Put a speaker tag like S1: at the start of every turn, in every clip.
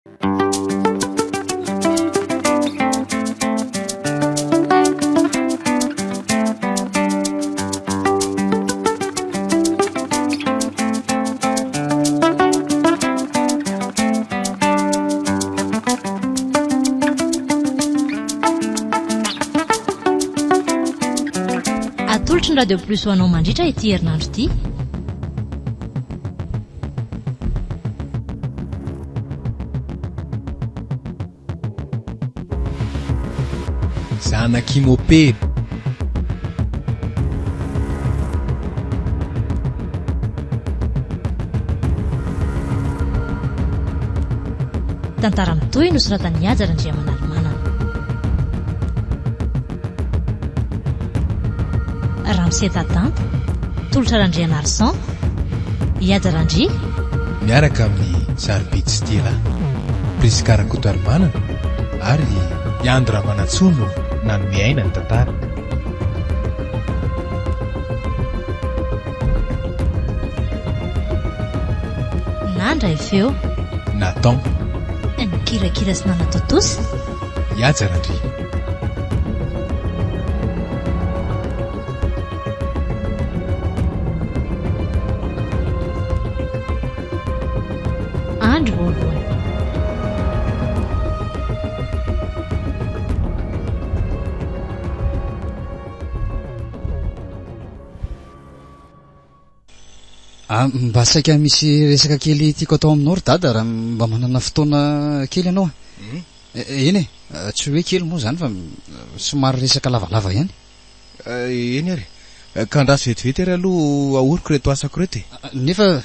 S1: Atolotry ny Radio Plus ho anao mandritra ity herinandro ity.
S2: Zanak'i Mopera.
S1: Tantara mitohy nosoratan'i Haja Randriamanalimanana. Ramose Dadanta, Tolotra Randrianarison, i Haja Randria.
S2: Miaraka amin'i Sarobidy sy Tia Lahy, Prisca Rakotoarimanana ary i Andry Ramanantsoa no nanome aina ny tantara.
S1: Nandray feo.
S2: Nathan.
S1: Nikirakira sy nanatontosa.
S2: I Haja Randria.
S1: Andro voalohany.
S3: Ah, mba saika misy resaka kely tiako atao aminao ry dada raha mba manana fotoana kely ianao a. Hmm? Eny e, tsy hoe kely moa izany fa somary resaka lavalava ihany.
S2: Eny ary. Ka andraso vetivety ary aloha ahoriko ireto asako ireto e.
S3: Nefa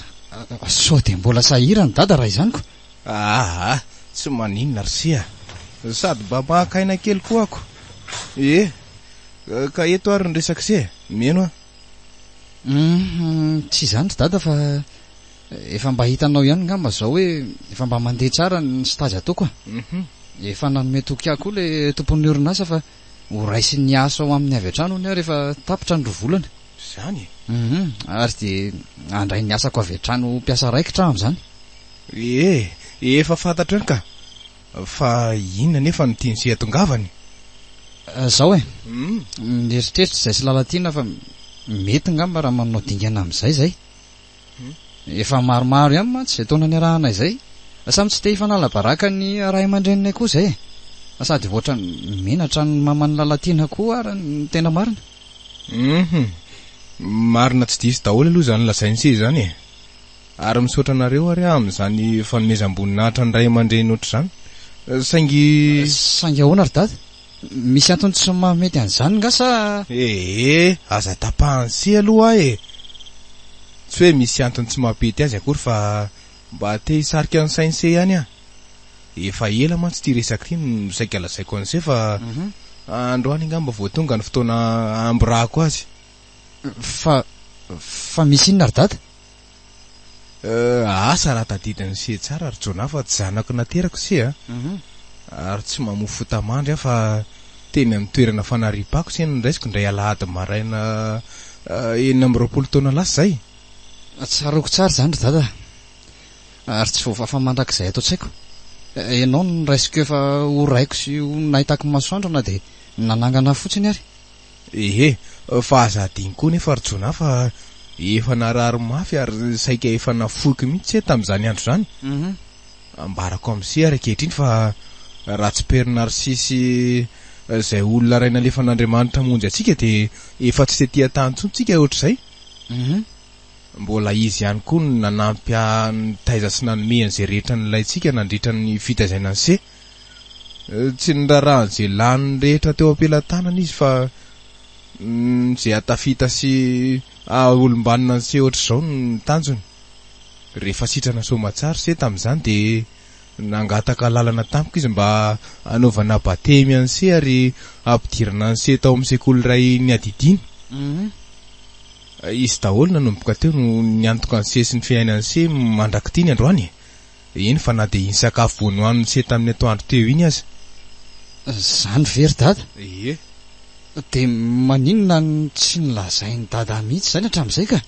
S3: sao dia mbola sahirana dada raha izany ko.
S2: Aa, tsy maninona ry se a. Sady mba maka aina kely koa ako. Ee, ka eto ary ny resak'i se e. Mino aho.
S3: Hum, tsy izany ry dada fa efa mba hitanao ihany ngamba izao hoe efa mba mandeha tsara ny stage ataoko a. Efa nanome toky ahy koa ilay tompon'ny orinasa fa Ho raisiny asa ao aminy avy hatrany hono aho rehefa tapitra ny roa volana.
S2: Izany e?
S3: Hum, ary dia handray ny asako avy hatrany ho mpiasa raikitra aho amin'izany.
S2: Ee, efa fantatro ihany ka. Fa inona anefa no tian'i se hatongavany?
S3: Izao e, mieritreritra izay sy Lalatiana fa mety ngamba raha manao dingana amin'izay izay. Efa maromaro ihany mantsy izay taona niarahana izay. Samy tsy te hifanala baraka ny ray aman-dreninay koa izay e. Sady ohatran'ny menatra ny maman'i Lalatiana koa ary ny tena marina.
S2: Hum. Marina tsy diso daholo aloha izany lazain'i se izany e. Ary misaotra anareo ary aho amin'izany fanomezam-boninahitra ny ray aman-dreny ohatr'izany. Saingy.
S3: Saingy ahoana ry dada? Misy antony tsy mahamety an'izany nga sa?
S2: Ee, aza tapahan'i se aloha aho e! Tsy hoe misy antony tsy mampety azy akory fa mba te hisarika ny sain'i se ihany aho. Efa ela mantsy ity resaka ity no saika lazaiko an'i se fa androany angamba vao tonga ny fotoana hamborahako azy.
S3: Fa, fa misy inona ry dada?
S2: Asa raha tadidin'i se tsara ry Jonah fa tsy zanako naterako se a! Ary tsy mamoa fota-mandry aho fa teny amin'ny toerana fanariam-pako se no noraisiko indray alahady maraina 26 taona lasa izay.
S3: Tsaroako tsara izany ry dada a! Ary tsy voafafa mandrakizay ato an-tsaiko. Ianao no noraisiko efa ho raiko sy ho nahitako masoandro na dia nanangana ahy fotsiny ary.
S2: Ehe, fa aza adino koa nefa ry Jonah fa efa narary mafy ary saika efa nafoiko mihitsy se tamin'izany andro izany. Ambarako amin'i se ary ankehitriny fa raha tsy Père Narcisse izay olona iray nalefan'Andriamanitra hamonjy antsika dia efa tsy tety an-tany intsony tsika ohatr'izay. Mbola izy ihany koa no nanampy ahy nitaiza sy nanome an'izay rehetra nilaintsika nandritra ny fitaizaina an'i se. Tsy niraharaha an'izay lany rehetra teo am-pelatanana izy fa izay hahatafita sy haha-olom-banona an'i Se ohatr'izao no tanjony. Rehefa sitrana soamatsara Se tamin'izany dia nangataka alalana tamiko izy mba hanaovana batemy an'i Se ary hampidirana an'i Se tao amin'ny sekoly iray niadidiany. Izy daholo nanomboka teo no niantoka an'i Se sy ny fiainan'i Se mandrak'ity ny androany e! Eny fa na dia iny sakafo vao nohanin'i Se tamin'ny atoandro teo iny aza.
S3: Izany ve ry Dada?
S2: Ie.
S3: Dia maninona no tsy nolazain'i Dada mihitsy izany hatramin'izay ka?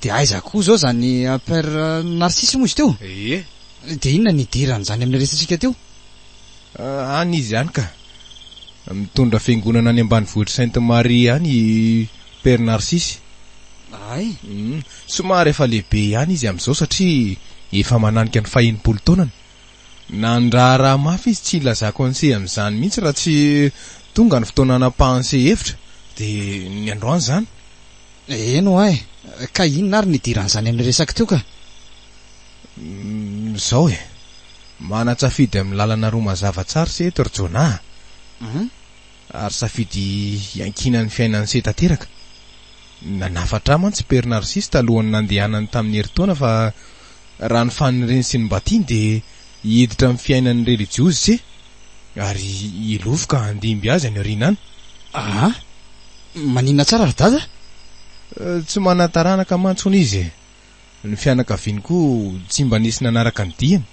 S3: Dia aiza koa izao izany Père Narcisse moa izy teo?
S2: Ie.
S3: Dia inona no idiran'izany amin'ny resatsika teo?
S2: Any izy any ka. Mitondra fiangonana any ambanivohitr'i Sainte Marie any i Père Narcisse.
S3: Ay.
S2: Somary efa lehibe ihany izy amin'izao satria efa mananika ny fahenimpolo taonany. Nandraharaha mafy izy tsy hilazako an'se amin'izany mihitsy raha tsy tonga ny fotoana hanapahan'se hevitra, dia ny androany izany.
S3: Eny hoa e! Ka inona ary no idiran'izany amin'ny resaka teo ka?
S2: Izao e! Manan-tsafidy amin'ny lalana roa mazava tsara se eto ry Jonah a! Ary safidy iankinan'ny fiainan'i se tanteraka. Nanafatra ahy mantsy Père Narcisse talohan'ny nandehanany tamin'ny herintaona fa raha ny faniriany sy ny mba tiany dia hiditra amin'ny fiainan'ny relijiozy se ary hilofoka handimby azy any aoriana any.
S3: Aa! Maninona tsara ry dada?
S2: Tsy manan-taranaka mantsy hono izy e! Ny fianakaviany koa tsy mba nisy nanaraka ny diany.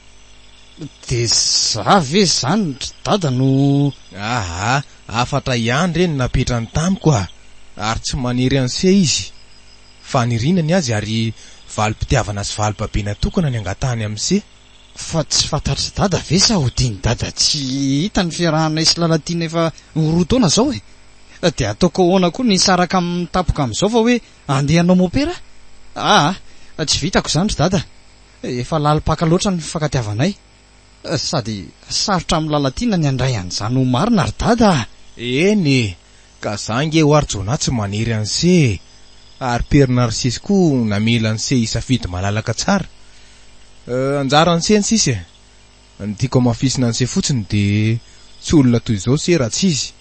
S3: Dia za ve izany ry dada no.
S2: Aa, hafatra ihany re no napetrany tamiko a! Ary tsy manery an'se izy. Faniriana ny azy ary valim-pitiavana sy valim-babena tokana ny angatahany amin'se.
S3: Fa tsy fantatr'i dada ve sa hodian'i dada tsy hita ny fiarahanay sy Lalatiana efa ho roa taona izao e? Dia ataoko ahoana koa ny hisaraka aminy tampoka amin'izao fa hoe Andeha hanao mopera? Aa, tsy vitako izany ry dada. Efa lalim-paka loatra ny fifankatiavanay. Sady sarotra amin'i Lalatiana ny handray an'izany ho marina ry dada a!
S2: Eny e! Ka za ange ho'a ry Jonah tsy manery an'se e! Ary Père Narcisse koa namela an'se hisafidy malalaka tsara. Anjaran'se ny sisa e! Ny tiako hamafisina an'se fotsiny dia tsy olona toy izao se raha tsy izy.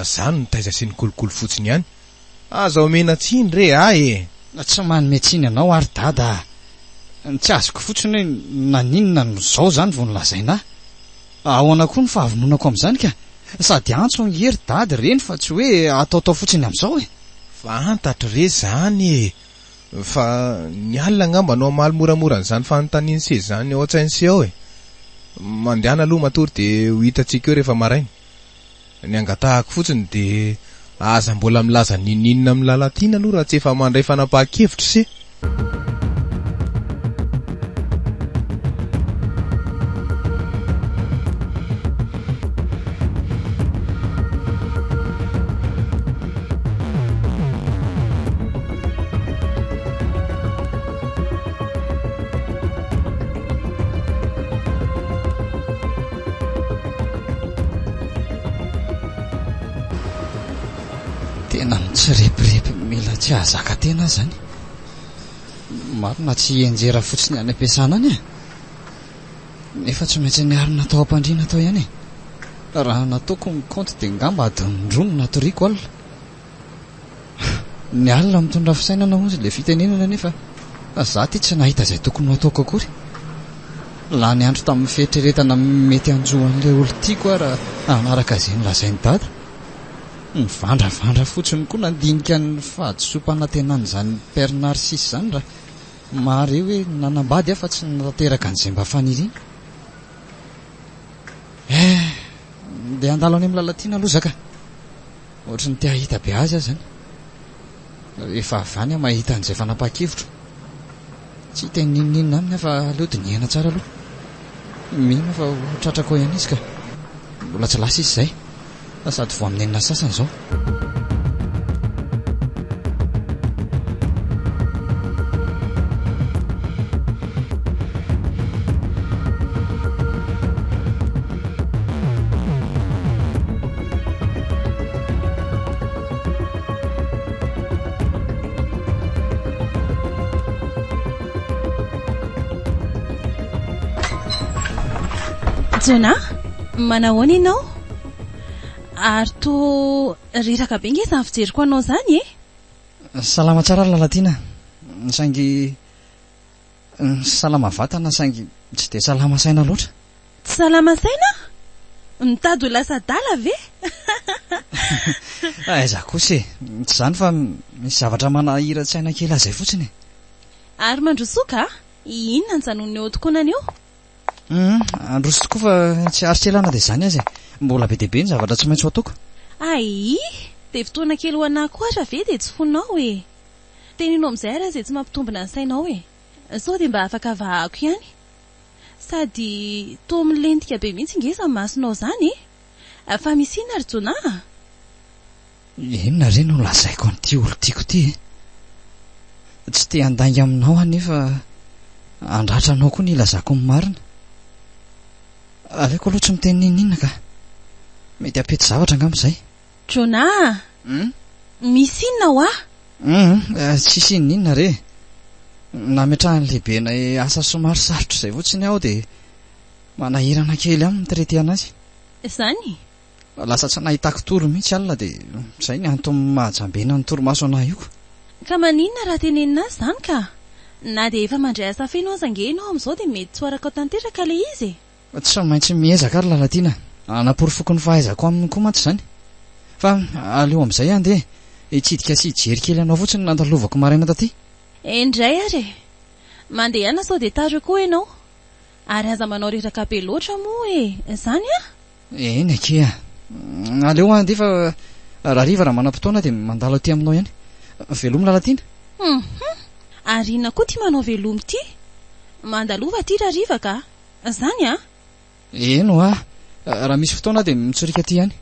S2: Za no nitaiza sy nikolokolo fotsiny ihany. Aza omena tsiny re ahy e!
S3: Tsy manome tsiny anao aho ry dada a! Ny tsy azoko fotsiny hoe naninona no izao izany vao nolazaina ahy? Ahoana koa ny fahavononako amin'izany ka? Sady antso ange ry dada ireny fa tsy hoe ataotao fotsiny amin'izao e!
S2: Fantatro re izany e! Fa ny alina angamba no hamaly moramora an'izany fanontanian'i se izany ao an-tsain'i se ao e! Mandehana aloha matory dia ho hitantsika eo rehefa maraina. Ny angatahako fotsiny dia aza mbola milaza n'inon'inona amin'i Lalatiana aloha raha tsy efa mandray fanapahan-kevitra ise.
S3: Tena mitsirepirepy mila tsy hahazaka tena aho izany. Marina tsy hianjera fotsiny any am-piasana any e. Nefa tsy maintsy niarina tao am-pandriana tao ihany e. Raha nataoko ny kaonty dia ngamba adiny roa no natoriako alina. Ny alina mitondra fisainana hozy ilay fitenenana nefa za ty tsy nahita izay tokony ho ataoko akory. Lany andro tamin'ny fieritreretana mety hanjo an'ilay olon-tiako aho raha hanaraka izay nolazain'i Dada. Nivandravandra fotsiny koa nandinika ny fahadisoam-panantenan'izany Père Narcisse izany raha mahare hoe nanambady aho fa tsy nanatanteraka an'izay mba faniriana. Eh! Ndeha handalo any amin'i Lalatiana aloha za ka. Ohatry ny te hahita be azy aho izany. Rehefa avy any aho mahita an'izay fanapahan-kevitro. Tsy hiteny n'inon'inona aminy aho fa aleo dinihana tsara aloha. Mino aho fa ho tratrako ao ihany izy ka. Mbola tsy lasa izy izay. Sady vao amin'ny enina sy sasany izao.
S1: Jonah, manahoana ianao? Ary toa reraka be nge izany fijeriko anao izany e!
S3: Salama tsara ry Lalatiana, saingy salama vatana saingy tsy dia salama saina loatra.
S1: Tsy salama saina? Mitady ho lasa adala ve?
S3: Aiza kosa e! Tsy izany fa misy zavatra manahiran-tsaina kely ahy izay fotsiny e!
S1: Ary mandrosoa ka! Inona no janon'ny eo tokonana eo?
S3: Hum, handroso tokoa fa tsy aritra ela na dia izany aza e! Mbola be dia be ny zavatra tsy maintsy ho ataoko.
S1: Aii! Dia fotoana kely ho anà koa aza ve dia tsy fonao e! Teneno amin'izay ary aho izay tsy mampitombina ny sainao e! Sao dia mba afaka vahako ihany? Sady toa milentika be mihitsy nge izany masonao izany e! Fa misy inona ry Jonah a?
S3: Inona re no lazaiko an'ity olon-tiako ity e? Tsy te handainga aminao aho nefa handratra anao koa ny hilazako ny marina. Aleoko aloha tsy miteny n'inon'inona ka. Mety hampety zavatra angamba izay.
S1: Jonah a! Misy inona hoa?
S3: Hum, tsisy inon'inona re e. Nametrahan'ny lehibenay asa somary sarotra izay fotsiny aho dia manahirana kely aminy mi-traiter an'azy.
S1: Izany?
S3: Lasa tsy nahitako tory mihitsy alina dia izay ny antony mahajambena ny torimaso anah io ko.
S1: Ka maninona raha tenenina azy izany ka? Na dia efa mandray asa feno aza ange ianao amin'izao dia mety tsy ho arakao tanteraka ilay izy e!
S3: Tsy maintsy miezaka ary Lalatiana a! Hanaporofoko ny fahaizako aminy koa mantsy izany. Fa aleo amin'izay andeha hitsidika sy hijery kely anao fotsiny nandalovako maraina taty.
S1: Eny indray ary e! Mandehana sao dia tara eo koa ianao. Ary aza manao reraka be loatra moa e! Izany an!
S3: Eny akia a! Aleo andeha fa rahariva raha manam-potoana dia mandalo aty aminao ihany. Veloma Lalatiana.
S1: Hum! Ary inona koa ity manao veloma ity? Mandalova aty rahariva ka! Izany an!
S3: Eny hoa! Raha misy fotoana aho dia mitsoriaka aty ihany.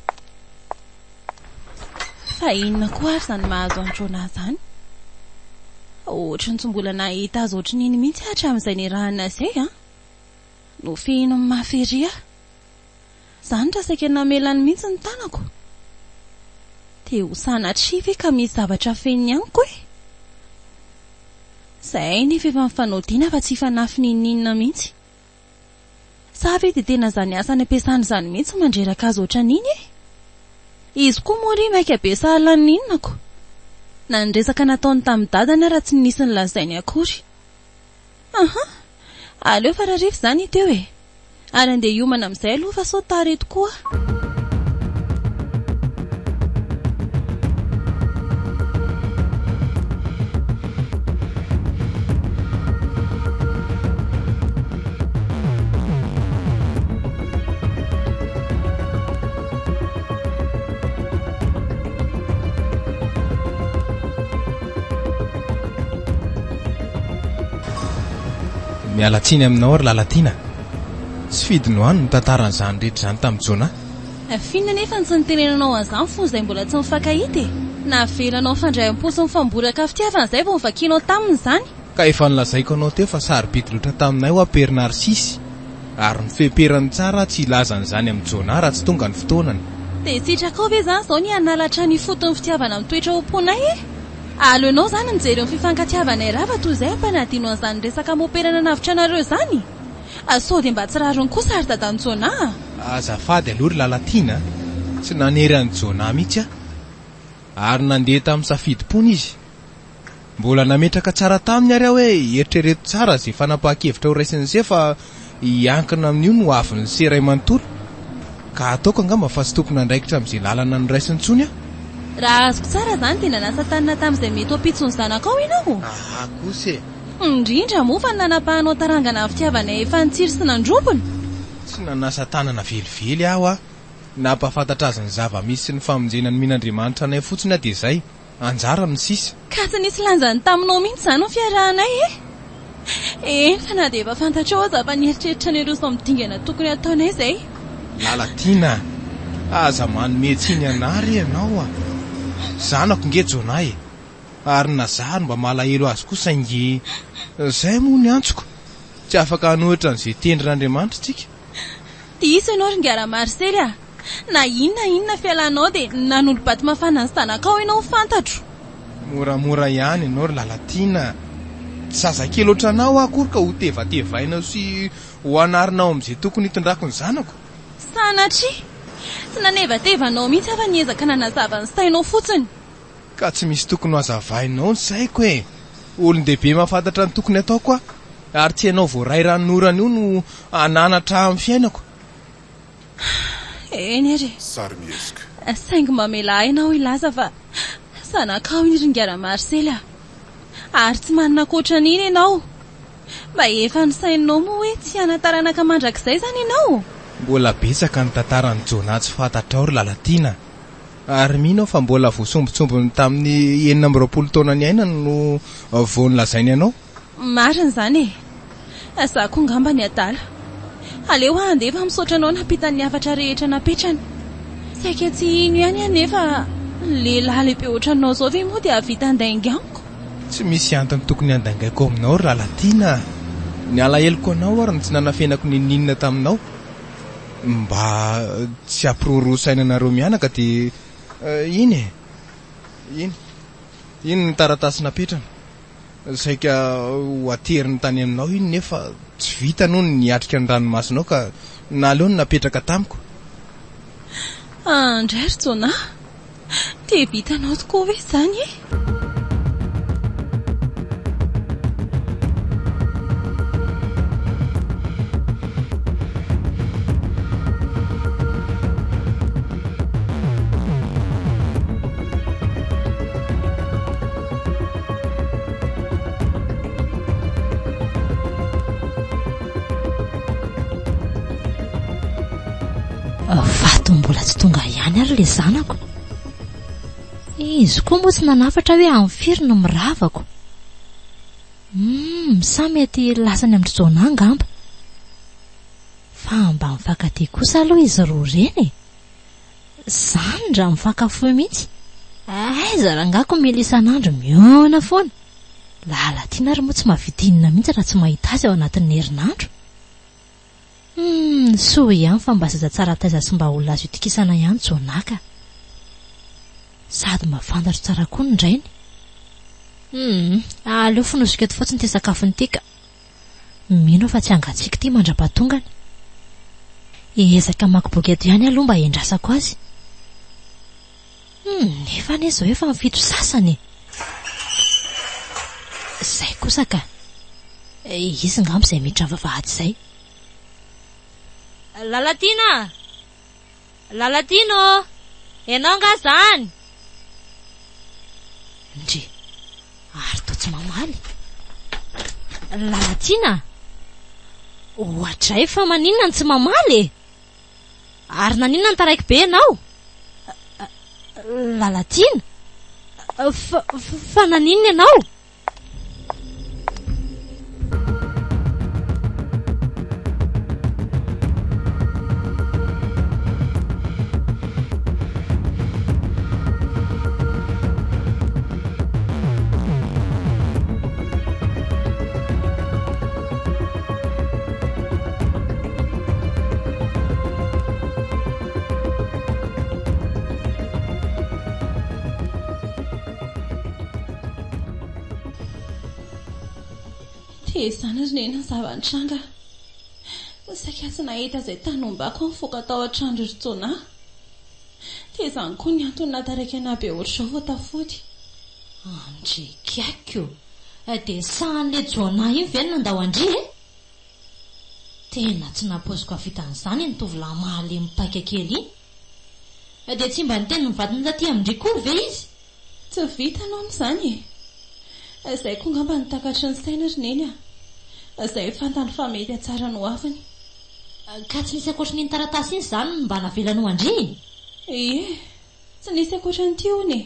S1: Fa inona koa ary izany mahazo an'i Jonah izany? Ohatry ny tsy mbola nahita azy ohatry ny iny mihitsy aho hatramin'izay niarahana izay an! Nofehiny mafy ery aho. Izany raha saika namelany mihitsy ny tanako. Dia ho sanatria ve ka misy zavatra afeniny amiko e? Izahay nefa efa nifanao dina fa tsy hifanafy n'inon'inona mihitsy. Sa ve dia tena izany asa any am-piasana izany mihitsy no mandreraka azy ohatran'iny e? Izy koa moa ry maika be sahala ny inona ko? Na ny resaka nataony tamin'i dadany ara tsy nisy nolazainy akory. Aha! Aleo fa rariva izany hita eo e! Ary andeha hiomana amin'izay aloha fa sao tara eto koa aho.
S2: Miala tsiny aminao ry Lalatiana. Tsy fidiny ho any ny tantaran'izany rehetra izany tamin'i Jonah.
S1: F'inona anefa no tsy nitenenanao an'izany fony izay mbola tsy nifankahita e? Navelanao nifandray am-po sy nifamboraka fitiavana izay vao novakianao taminy izany.
S2: Ka efa nolazaiko anao teo fa sarobidy loatra taminay hoa Père Narcisse, ary nofeperany tsara aho tsy hilaza an'izany amin'i Jonah raha tsy tonga ny fotoanany.
S1: Dia sitrakao ve izany izao ny hanalatra ny foton'ny fitiavana mitoetra ao am-ponay e? Aleonao izany mijery ny fifankatiavanay rava toy izay hampanadino an'izany resaka mopera nanavotra anareo izany? Sao dia mba tsy rariny kosa ry dadan'i Jonah a!
S2: Azafady aloha ry Lalatiana a! Tsy nanery an'i Jonah mihitsy aho. Ary nandeha tamin'ny safidim-pony izy. Mbola nametraka tsara taminy ary aho hoe eritrereto tsara izay fanapahan-kevitra horaisin'ise fa hiankina amin'io ny hoavin'ise iray manontolo. Ka ataoko angamba fa tsy tompon'andraikitra amin'izay lalana noraisiny intsony aho.
S1: Raha azoko tsara izany dia nanasa tanana tamin'izay mety ho ampitson'ny zanakao ianao?
S2: Aha kosa e!
S1: Indrindra moa fa ny nanapahanao tarangana ny fitiavanay efa nitsiry sy nandrobona.
S2: Tsy nanasa tanana velively aho a! Nampahafantatra azy ny zava-misy sy ny famonjena nomen'Andriamanitra anay fotsiny aho dia izay. Anjarany ny sisa.
S1: Ka tsy nisy lanjany taminao mihitsy izany ny fiarahanay e! Eny fa na dia efa fantatrao aza fa nieritreritra ny hiroso amin'ny dingana tokony hataonay izay.
S2: Lalatiana a! Aza manome tsiny anah re ianao a! Zanako nge Jonah e! Ary na za ary mba malahelo azy koa saingy izay moa ny antsoko. Tsy afaka hanohitra an'izay tendrin'Andriamanitra isika.
S1: Diso ianao ry Ngara Marisely a! Na inona inona fialanao dia nanolo-bato mafana ny zanakao ianao fantatro.
S2: Moramora ihany ianao ry Lalatiana a! Tsy zazakely ohatranao aho akory ka ho tevatevainao sy ho anarinao amin'izay tokony hitondrako ny zanako.
S1: Sanatria! Tsy nanevateva anao mihitsy aho fa niezaka nanazava ny sainao fotsiny.
S2: Ka tsy misy tokony ho hazavainao ny saiko e! Olon-dehibe mahafantatra ny tokony hataoko aho, ary tsy ianao voaray ranonorana io no hananatra ahy amin'ny fiainako.
S1: Eny ary e!
S4: Sarimihetsika.
S1: Saingy mamelà ahy ianao hilaza fa zanakao iny ry Ngara Marisely a! Ary tsy manana ankoatra an'iny ianao. Mba efa nosaininao moa hoe tsy hanan-taranaka mandrakizay izany ianao?
S2: Mbola betsaka ny tantaran'i Jonah tsy fantatrao ry Lalatiana a! Ary mino aho fa mbola voasombintsombiny tamin'ny 26 taona niainany no vao nolazainy anao.
S1: Marina izany e! Za koa ngamba ny adala. Aleo aho handeha fa misaotra anao nampita ny hafatra rehetra napetrany. Saika tsy hino ihany aho nefa lehilahy lehibe ohatranao izao ve moa dia hahavita handainga amiko?
S2: Tsy misy antony tokony handaingaiko aminao ry Lalatiana a! Ny alaheloko anao ary no tsy nanafenako n'inon'inona taminao. Mba tsy hampiroroa saina anareo mianaka dia iny e! Iny. Iny ny taratasy napetrany. Saika ho ateriny tany aminao iny nefa tsy vitany hono ny hiatrika ny ranomasonao ka naleony napetraka tamiko.
S1: Andray ry Jonah, dia vitanao tokoa ve izany e?
S4: Vato mbola tsy tonga ihany ary ilay zanako. Izy koa moa tsy nanafatra hoe amin'ny firy no miravako. Humm, sa mety lasany amin-dry Jonah angamba. Fa mba mifankatia kosa aloha izy roa ireny e. Zany raha mifankafohy mihitsy. Aiza rangahy ko mila isan'andro mihaona foana. Lalatiana ary moa tsy mahavita inona mihitsy raha tsy mahita azy ao anatin'ny herinandro. Humm, soa ihany fa mba zaza tsara taiza sy mba olona azo itokisana ihany Jonah ka. Sady mba fantatro tsara koa ny rainy. Humm, aleo fonosiko eto fotsiny ity sakafony ity ka. Mino aho fa tsy hangatsiaka ity mandra-pahatongany. Hiezaka hamaky boky eto ihany aloha mba hiandrasako azy. Hum, nefa anie izao efa amin'ny 7 sasany e! Izay kosa ka! Izy angamba izay miditra ny vavahady izay.
S5: Lalatiana a! Lalatiana ô! Ianao angaha izany?
S4: Ndry! Ary toa tsy mamaly. Lalatiana a! Oadray fa maninona no tsy mamaly e? Ary naninona no taraiky be ianao? Lalatiana? Fa, fa naninona ianao?
S1: Dia izany ry Neny ny zava-nitranga. Saika tsy nahita izay tany hombako aho nifoka tao an-tranon-dry Jonah. Dia izany koa ny antony nahataraiky anà be ohatr'izao vao tafody.
S4: Andry kiaky o! Dia sahan'ilay Jonah iny ve no nandao an-dry e? Tena tsy nampoiziko hahavita an'izany iny tovolahy mahalemy paika kely iny. Dia tsy mba niteny ny vadiny taty amin-dry koa ve izy?
S1: Tsy vitany hono izany e! Izay koa angamba no takatry ny sainy ry Neny a! Izay fantany fa mety hahatsara ny hoaviny.
S4: Ka tsy nisy ankoatrin'iny taratasy iny izany no mba navelany ho an-dry e?
S1: Ie, tsy nisy ankoatran'ity hono e!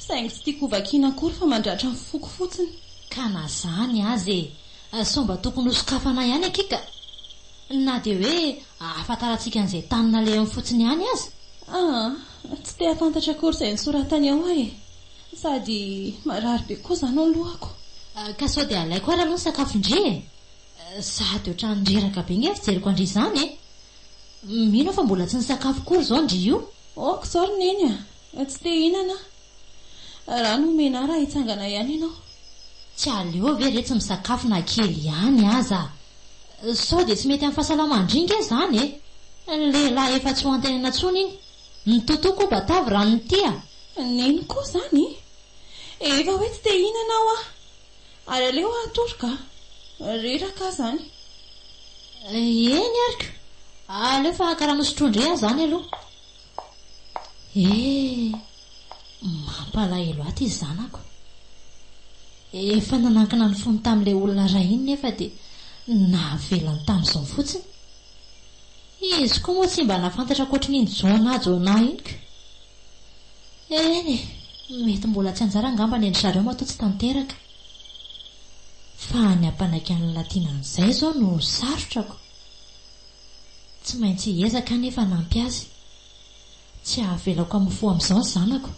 S1: Saingy tsy tiako hovakiana akory fa mandratra ny foko fotsiny.
S4: Ka na izany aza e, sao mba tokony hosokafana ihany akia ka! Na dia hoe ahafantarantsika an'izay tany nalehany fotsiny ihany aza.
S1: Aa, tsy te hahafantatra akory izay nosoratany ao aho e! Sady marary be koa izany ny lohako.
S4: Ka sao dia alaiko ary aloha ny sakafon-dry e! Sady ohatran'ny reraka be nge fijeriko an-dry izany e! Mino aho fa mbola tsy nisakafo akory izao ndry io.
S1: Ok izao ry Neny a! Tsy te hihinana aho. Rano omena ahy raha hitsangana ihany ianao.
S4: Tsy aleo ve re tsy misakafo na kely ihany aza? Sao dia tsy mety amin'ny fahasalaman-dry nge izany e! Lehilahy efa tsy ho antenaina intsony iny. Ny toto koa batavy raha ny tia.
S1: Neny koa izany? Efa hoe tsy te hihinana aho ah! Ary aleo aho hatory ka! Reraka aho izany.
S4: Eny ary ko! Aleo fa haka rano hosotroin-dry aho izany aloha. Eh! Mampalahelo ahy ity zanako. Efa nanankina ny fony tamin'ilay olona iray iny nefa dia navelany tamin'izao fotsiny. Izy koa moa tsy mba nahafantatra ankoatrin'iny Jonah Jonah iny ko. Eny e, mety mbola tsy anjara angamba ny an-dry zareo matoa tsy tanteraka. Fa ny hampanaiky an'i Latiana an'izay izao no sarotra ko. Tsy maintsy hiezaka anefa hanampy azy. Tsy havelako hamofoha amin'izao ny zanako.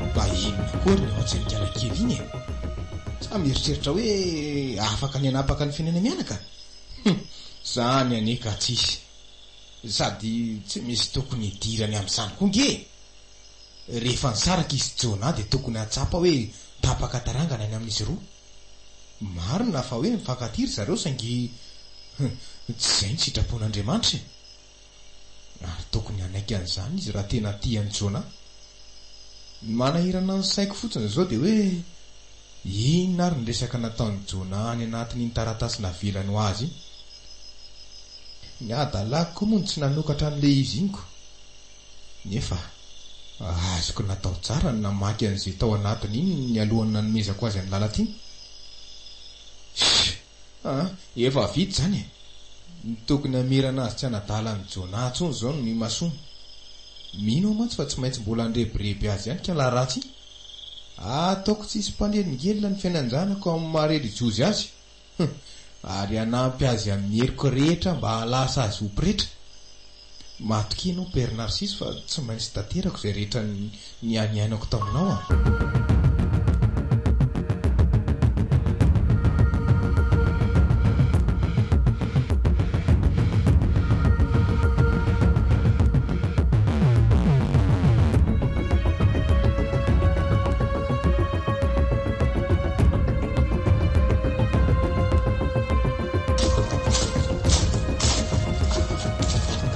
S2: Mba inona koa ary ny ao an-tsain'ikala kely iny e? Sa mieritreritra hoe afaka ny hanapaka ny fiainana mianaka? Hum! Zany anie ka tsisy. Sady tsy misy tokony hidirany amin'izany koa nge e! Rehefa nisaraka izy sy Jonah dia tokony hahatsapa hoe tapaka tarangana ny amin'izy roa. Marina fa hoe mifankatia ry zareo saingy hum! Tsy izay ny sitrapon'Andriamanitra e! Ary tokony hanaiky an'izany izy raha tena tia an'i Jonah. Ny manahirana ny saiko fotsiny izao dia hoe inona ary ny resaka nataon'i Jonah any anatin'iny taratasy navelany ho azy iny? Ny hadalako koa moa no tsy nanokatra an'ilay izy iny ko. Nefa azoko natao tsara ny namaky an'izay tao anatiny iny nialohan'ny nanomezako azy an'i Lalatiana. Sh! Aa, efa vita izany e! Ny tokony hamerana azy tsy hanadala an'i Jonah intsony izao no imasoana. Mino aho mantsy fa tsy maintsy mbola handrebireby azy ihany kala ratsy iny. Ataoko tsisy mpanelingelina ny fiainan-janako amin'ny maha relijiozy azy. Hum! Ary hanampy azy amin'ny heriko rehetra mba hahalasa azy ho pretra. Matokia ianao Père Narcisse fa tsy maintsy tanterako izay rehetra nianianako taminao a!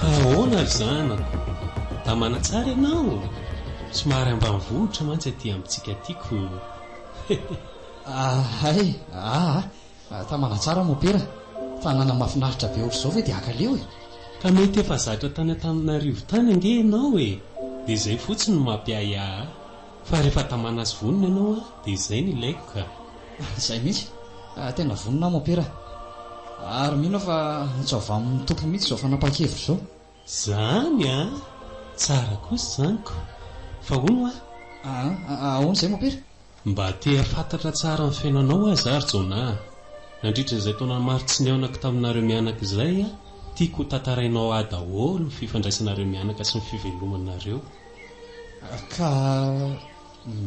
S6: Ka ahoana ry zanako? Tamana tsara ianao? Somary ambanivohitra mantsy aty amintsika aty ko.
S3: Hay, aa, tamana tsara mopera. Tanàna mahafinaritra be ohatr'izao ve dia ankaleo e?
S6: Ka mety efa zatra tany Antananarivo tany ange ianao e! Dia izay fotsiny no mampiahiahy ahy. Fa rehefa tamana sy vonona ianao an, dia izay no ilaiko ka.
S3: Izay mihitsy. Tena vonona aho mopera. Ary mino aho fa antso avy amin'ny Tompo mihitsy izao fanapahan-kevitra izao.
S6: Izany an! Tsara kosa izany ko. Fa hono hoa?
S3: Aa, ahoana izay mopera?
S6: Mba te hahafantatra tsara ny fiainanao aho za ry Jonah a! Nandritra izay taona maro tsy nihaonako taminareo mianaka izay a, tiako ho tantarainao ahy daholo ny fifandraisanareo mianaka sy ny fivelomanareo.
S3: Ka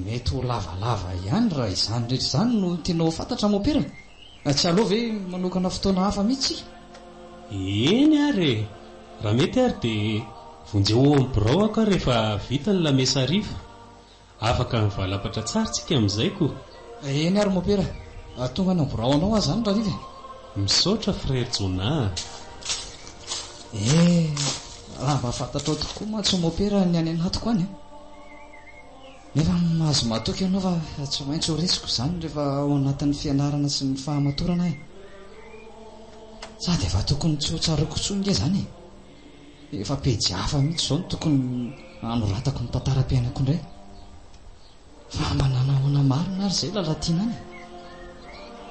S3: mety ho lavalava ihany raha izany rehetra izany no tianao ho fantatra mopera. Tsy aleo ve manokana fotoana hafa mihitsy isika?
S6: Eny ary e! Raha mety ary dia vonjeo ao amin'ny birao aho ka rehefa vita ny lamesa hariva. Afaka mivalapatra tsara tsika amin'izay ko!
S3: Eny ary mopera, tonga any amin'ny birao anao aho izany rahariva e!
S6: Misaotra frère Jonah a!
S3: Eh! Raha mba fantatrao tokoa mantsy mopera ny any anatiko any a! Nefa mahazo matoky ianao fa tsy maintsy ho resiko izany rehefa ao anatin'ny fianarana sy ny fahamatorana aho e! Sady efa tokony tsy ho tsaroako intsony nge izany e! Efa pejy hafa mihitsy izao no tokony hanoratako ny tantaram-piainako indray. Fa mba nanahoana marina ary izay Lalatiana any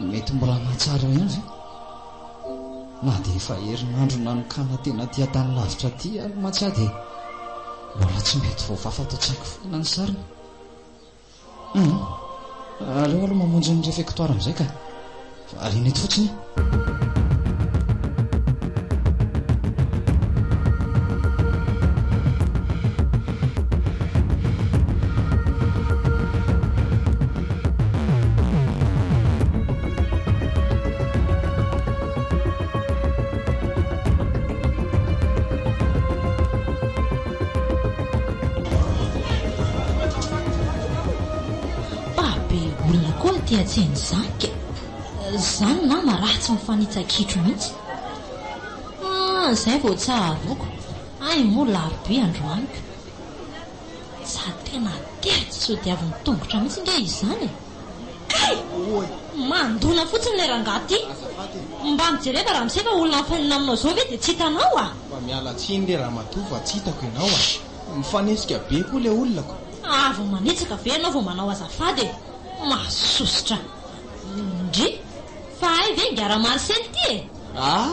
S3: e? Mety mbola mahatsiaro eo ihany ve? Na dia efa herinandro nanokana-tena aty an-tany lavitra aty ary mantsy aho dia mbola tsy mety voavafa ato an-tsaiko foana ny sariny. Hum, aleo aloha mamonjy ny réfectoire amin'izay ka. Variana eto fotsiny aho.
S4: Mba be olona koa aty an-tsena izany ka! Izany nama ratsy mifanitsa-kitro mihitsy. Ah, izay vao tsaroako. Hay moa larobia androany ka. Sady tena tery tsy hodiavin'ny tongotra mihitsy ange izany e! Kay! Mandona fotsiny ilay rangahy ity. Mba mijereva ramose fa olona mifanena aminao izao ve dia tsy hitanao ah?
S2: Mba miala tsiny re ramatoa fa tsy hitako ianao ah! Mifanesika be koa ilay olona ko!
S4: Avy manitsaka ve ianao vao manao azafady e!
S5: Mahasosotra. Ndry! Fa hay ve ingahy Ramarisely ity e?
S2: Ah!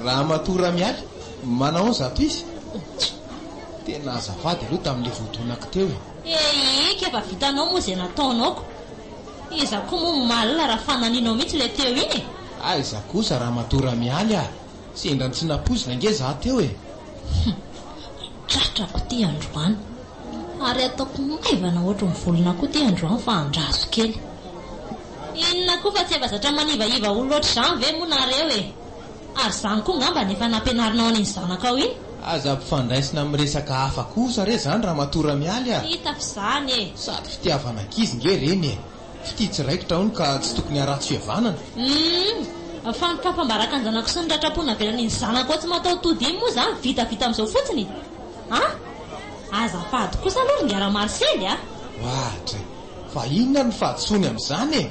S2: Ramatoa Ramialy, manao ahoana izato izy? Tena azafady aloha tamin'ilay voadonako teo e.
S5: Eika, efa vitanao moa izay nataonao ko. Iza koa moa malina raha fananianao mihitsy ilay teo iny e?
S2: Aiza kosa Ramatoa Ramialy ah! Sendra ny tsy nampoizina ange za teo e!
S4: Hum! Tratrako ity androany. Ary ataoko maivana ohatry ny volon'akoho ity androany fa andraso kely.
S5: Inona koa fa tsy efa zatra manivaiva olona ohatr'izany ve moa nareo e? Ary izany koa ngamba no efa nampianarinao an'iny zanakao iny?
S2: Aza ampifandraisina amin'ny resaka hafa kosa re izany Ramatoa Ramialy a!
S5: Hita f'izany e!
S2: Sady fitiavana ankizy nge ireny e! Fitia tsy raikitra hono ka tsy tokony haharatsy fihavanana.
S5: Humm! Fa ny fampambarakan-janako sy ny ratram-po navelan'iny zanakao tsy mataho-tody iny moa izany vitavita amin'izao fotsiny? An! Azafady kosa aloha ry Ngara Marsely a!
S2: Oadray! Fa inona no fahadisoany amin'izany e?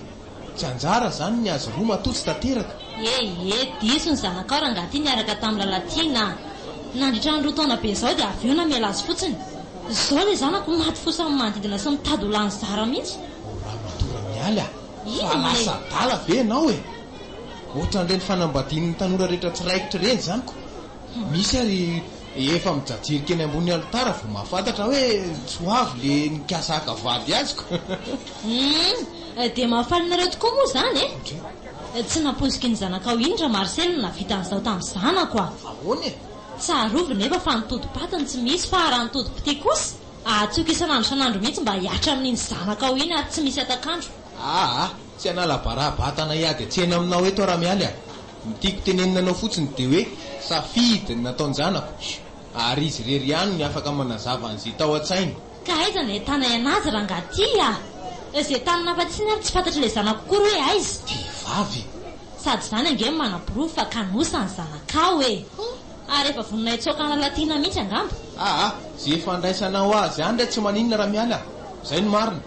S2: Tsy anjara izany ny azy roa matoa tsy tanteraka.
S5: Ye ye, diso ny zanakao rangahy ity niaraka tamin'i Lalatiana a! Nandritra ny roa taona be izao dia avy eo namela azy fotsiny. Izao ilay zanako maty fo samy manodidina sy mitady ho lany zara mihitsy.
S2: O ramatoa Ramialy a! Fa
S5: Inona e?
S2: lasa adala ve ianao e? Ohatran'ireny fanambadian'ny tanora rehetra tsy raikitra ireny izany ko! Misy ary efa mijajirika eny ambony alitara vao mahafantatra hoe tsy ho avy le nikasa haka vady azy ko!
S5: Humm! Dia mahafaly anareo tokoa moa izany e! Tsy nampoiziko iny zanakao iny ra Marcel no nahavita an'izao tamin'ny zanako a!
S2: Ahoana e?
S5: Tsarovy nefa fa ny todi-patiny tsy misy fa raha ny todi-pitia kosa, ahatsoiko isan'andro isan'andro mihitsy mba hihatra amin'iny zanakao iny ary tsy misy hatak'andro.
S2: Aa! Tsy hanala bara-batana hiady an-tsena aminao eto aho Ramialy a! Ny tiako tenenina anao fotsiny dia hoe safidy ny nataon-janako ary izy irery ihany no afaka manazava an'izay tao an-tsainy.
S5: Ka aiza no ahitanay anazy rangaha ty a! Izay tany nafatsiny ary tsy fantatr'ilay zanako akory hoe aiza.
S2: Vehivavy!
S5: Sady izany ange no manaporofo fa kanosa ny zanakao e! Ary efa vonona hitsoaka an'i Lalatiana mihitsy angamba.
S2: Aa! Ze fandraisanao azy any re tsy maninona Ramiala a! Zay no marina.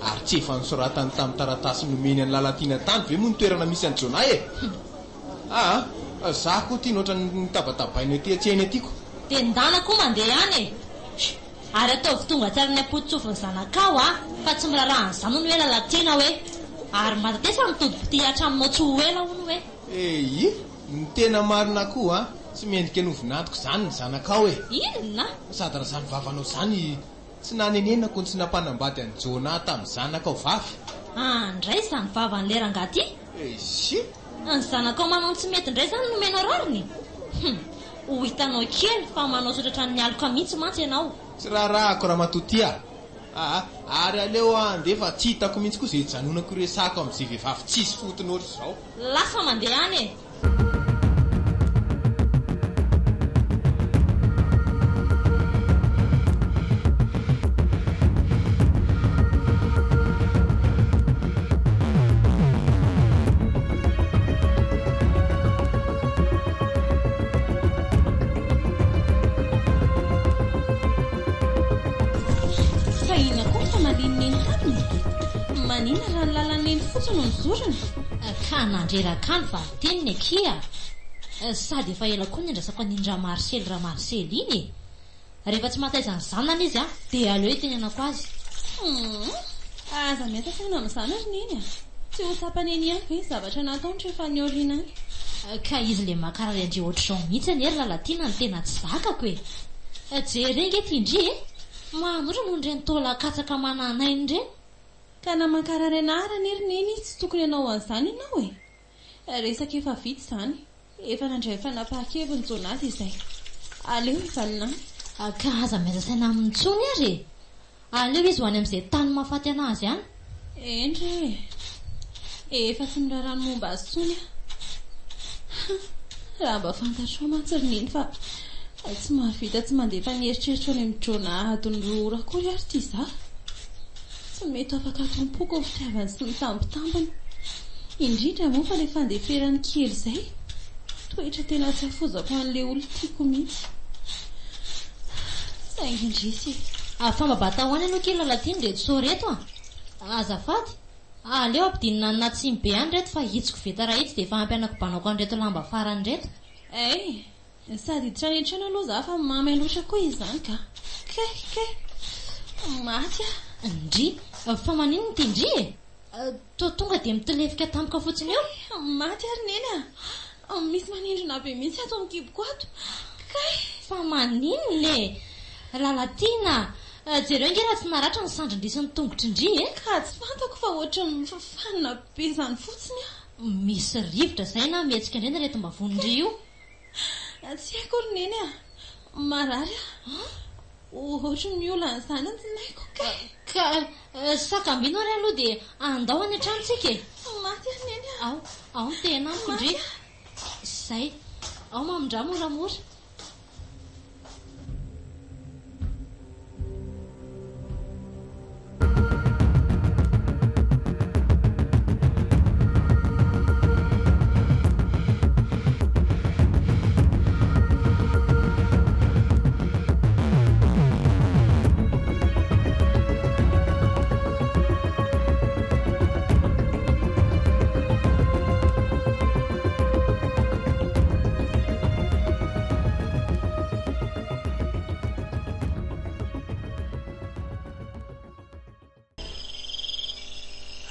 S2: Ary tsy efa nosoratany tamin'ny taratasy nomeny an'i Lalatiana tany ve moa ny toerana misy an'i Jonah e? Aa! Za koa ty no ohatran'ny nitabatabaina ety an-tsena ety ko!
S5: Dia ndana koa mandeha any e! Ary ataovy tonga tsara any am-pototsofin'ny zanakao a! Fa tsy miraharaha an'izany hono hoe Lalatiana hoe! Ary mba tatesa ny todi-pitia hatraminao tsy ho ela hono hoe!
S2: Eii! Ny tena marina koa an! Tsy mendrika ny ho vinantoko izany ny zanakao e!
S5: Inona?
S2: Sady raha izany vavanao izany tsy nanenenako ny tsy nampanambady an'i Jonah tamin'ny zanakao vavy.
S5: Andray izany vavan'ilay rangahy ity!
S2: Eisy!
S5: Ny zanakao manao ny tsy mety indray izany no omenao rariny? Hum! Ho hitanao kely fa manao sotratra ny aloka mihitsy mantsy ianao.
S2: Tsy raharahako ramatoa ty a! Aa! Ary aleo aho handeha fa tsy hitako mihitsy koa izay hijanonako hiresahako amin'izay vehivavy tsisy fotony ohatr'izao.
S5: Lasa mandeha any e!
S1: Fa inona koa ny famalian'i Neny taminy? Maninona raha ny lalan'i Neny fotsiny no nozorina?
S5: Ka nandreraka ny valin-teniny akia! Sady efa ela koa niandrasako an'iny Ramarisely Ramarisely iny e! Rehefa tsy mahataiza ny zanany izy dia aleo hitenenako azy.
S1: Humm! Aza miasa saina amin'izany ry Neny a! Tsy ho tsapan'i Neny ihany ve ny zavatra nataony rehefa any aoriana any?
S5: Ka izy le mankarary an-dry ohatr'izao mihitsy anie ry Lalatiana no tena tsy zakako e! Jereo ange ity ndry e! Manoatra noho ireny taolan-katsaka mananaina ireny.
S1: Ka na mankarary anà ary anie ry Neny tsy tokony hanao an'izany ianao e! Resaka efa vita izany. Efa nandray fanapahan-keviny Jonah dia izay. Aleo hijanona any.
S5: Ka aza miasa saina aminy intsony ary e! Aleo izy ho any amin'izay tany mahafaty an'azy any.
S1: Eny re e! Efa tsy miraharaha ny momba azy intsony aho. Raha mba fantatrao mantsy ry Neny fa tsy mahavita tsy mandefa ny eritreritro any amin'i Jonah adiny roa ora akory ary ity izaho. Tsy mety ho afaka ato am-poko ny fitiavany sy ny tambitambiny. Indrindra moa fa ilay fandeferany kely izay. Toetra tena tsy afoizako an'ilay olona tiako mihitsy. Saingy indrisy e.
S5: Fa mba batao any aloha kely Lalatiana ireto sao ireto a! Azafady, aleo ampidinina any anaty siny be any ireto fa hitsiko veta raha hitsy dia efa ampy hanakobanako an'ireto lamba farany ireto.
S1: Hay! Sady hiditra any an-trano aloha za fa mamy loatra koa izany ka! Kay kay! Maty aho!
S5: Ndry! Fa maninona ity ndry e? Toa tonga dia mitolefika tampoka fotsiny eo.
S1: Maty ary Neny a! Misy manindrona be mihitsy ato amin'ny kiboko ato. Kay!
S5: Fa maninona e? Lalatiana a! Jereo ange raha tsy naratra ny sandrin-dry sy ny tongotrin-dry e!
S1: Ka tsy fantako fa ohatran'ny mifafanina be izany fotsiny aho.
S5: Misy rivotra izay na mihetsika indray ny aretim-bavonin-dry io.
S1: Tsy haiko ry Neny a! Marary aho. Ohatry ny olana izany ny tsinaiko kay.
S5: Ka sakambino ary aloha dia andao any an-trano tsika e!
S1: Maty aho Neny a!
S5: Ao, ao ny tehina amiko ndry. Izay. Ao mamindrà moramora.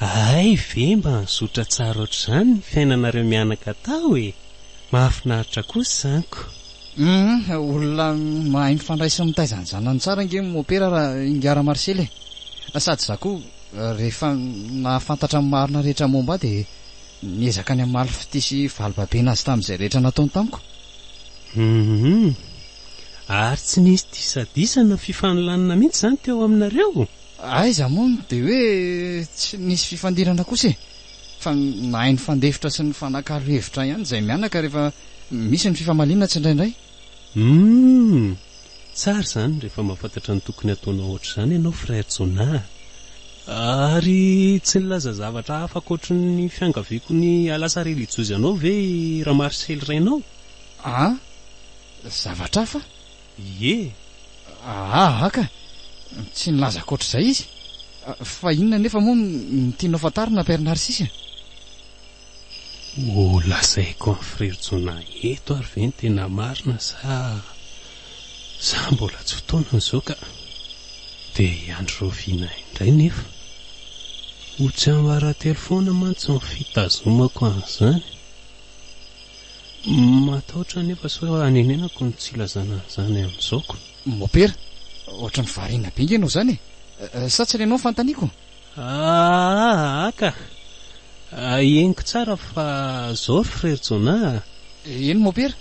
S6: Hay ve mba nizotra tsara ohatr'izany ny fiainanareo mianaka tao e! Mahafinaritra kosa izany ko!
S3: Humm, olona mahay mifandray sy mitaiza ny zanany tsara ange mopera raha ingahy Ramarisely e! Sady za koa rehefa nahafantatra ny marina rehetra momba ahy dia niezaka ny hamaly fitia sy valibabena azy tamin'izay rehetra nataony tamiko.
S6: Humm, ary tsy nisy disadisa na fifanolanana mihitsy izany teo aminareo?
S3: Aiza moa no dia hoe tsy nisy fifandirana kosa e! Fa nahay nifandefitra sy nifanakalo hevitra ihany izahay mianaka rehefa misy ny fifamaliana tsindraindray.
S6: Humm! Tsara izany rehefa mahafantatra ny tokony hataonao ohatr'izany ianao Frère Jonah a! Ary tsy nilaza zavatra hafa ankoatry ny fiangaviako ny hahalasa relijiozy anao ve i Ramarisely rainao?
S3: An? Zavatra hafa?
S6: Ie!
S3: Aa ka! Tsy nilaza ankoatr'izay izy. Fa inona anefa moa no tianao fantarina Père Narcisse?
S6: Ho lazaiko an'i Frère Jonah eto ary ve ny tena marina sa sa mbola tsy fotoanany izao ka! Dia hiandry rahoviana indray nefa? Ho tsiambaratelo foana mantsy ny fitazomako an'izany. Matahotra anefa sao hanenenako ny tsy ilazana an'izany amin'izao ko.
S3: Mopera, ohatran'ny variana be nge ianao izany e! Sa tsy renao ny fanontaniako?
S6: Aa ka! Henoko tsara fa zao ry Frère Jonah a!
S3: Eny Mopera.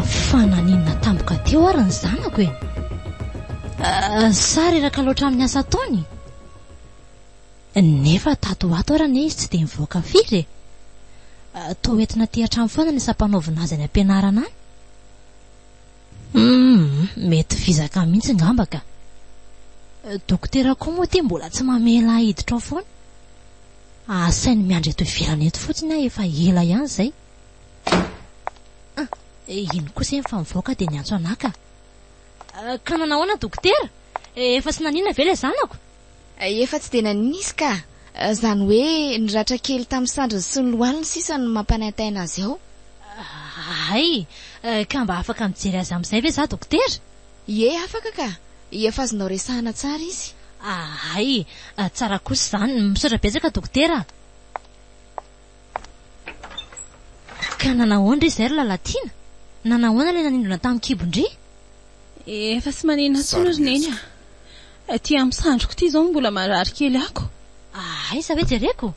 S5: Fa naninona tampoka teo ary ny zanako e? Sa reraka loatra amin'ny asa ataony? Nefa tato ho ato ary anie izy tsy dia mivoaka firy e! Toa entina aty an-trano foana ny asa ampanaovina azy any am-pianarana any. Humm, mety vizaka mihitsy angamba ka. Dokotera koa moa ity mbola tsy mamela ahy hiditra ao foana. Asainy miandry eto ivelany eto fotsiny aho efa ela ihany izay. Ah, iny kosa eny fa mivoaka dia niantso anà ka. Ka nanahoana dokotera? Efa tsy naninona ve ilay zanako?
S7: Efa tsy dia naninona izy ka. Izany hoe ny ratra kely tamin'ny sandriny sy ny lohaliny sisa no mampanaintaina azy ao.
S5: Hay! Ka mba afaka mijery azy amin'izay ve za dokotera?
S7: Ie, afaka ka. Efa azonao resahana tsara izy.
S5: Hay! Tsara kosa izany. Misaotra betsaka dokotera a! Ka nanahoana re izay ry Lalatiana? Nanahoana ilay nanindrona tamin'ny kibon-dry?
S1: Efa tsy maninona intsony ry Neny a! Aty amin'ny sandriko ity izao no mbola marary kely ako.
S5: Aiza ve jereko?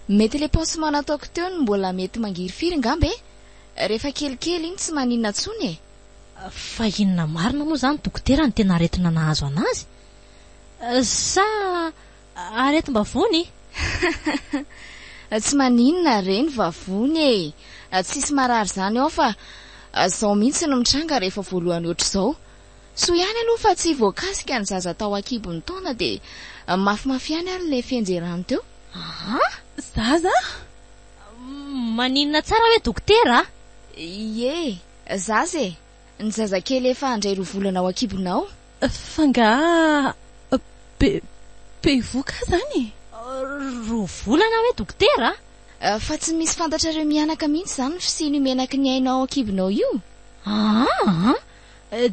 S7: Mety le pansement nataoko teo no mbola mety mangirifiry ngamba e! Rehefa kelikely iny tsy maninona tsony e!
S5: Fa inona marina moa izany dokotera no tena aretina nahazo anazy? Sa aretim-bavony?
S7: Tsy maninona re ny vavony e! Tsisy marary izany ao fa zao mihitsy no mitranga rehefa voalohany ohatr'izao. Soa ihany aloha fa tsy voakasika ny zaza tao an-kibon'ny taona dia mafimafy ihany ary ilay fianjerany teo.
S5: Aa!
S1: Zaza?
S5: Maninona tsara hoe dokotera a?
S7: Ie, zaza e! Ny zazakely efa handray roa volana ao an-kibonao.
S1: Fa angaha be bevoka aho izany e?
S4: Roa volana hoe dokotera
S7: a? Fa tsy misy fantatrareo mianaka mihitsy izany ny fisian'io menaky ny aina ao an-kibonao io?
S4: Aa!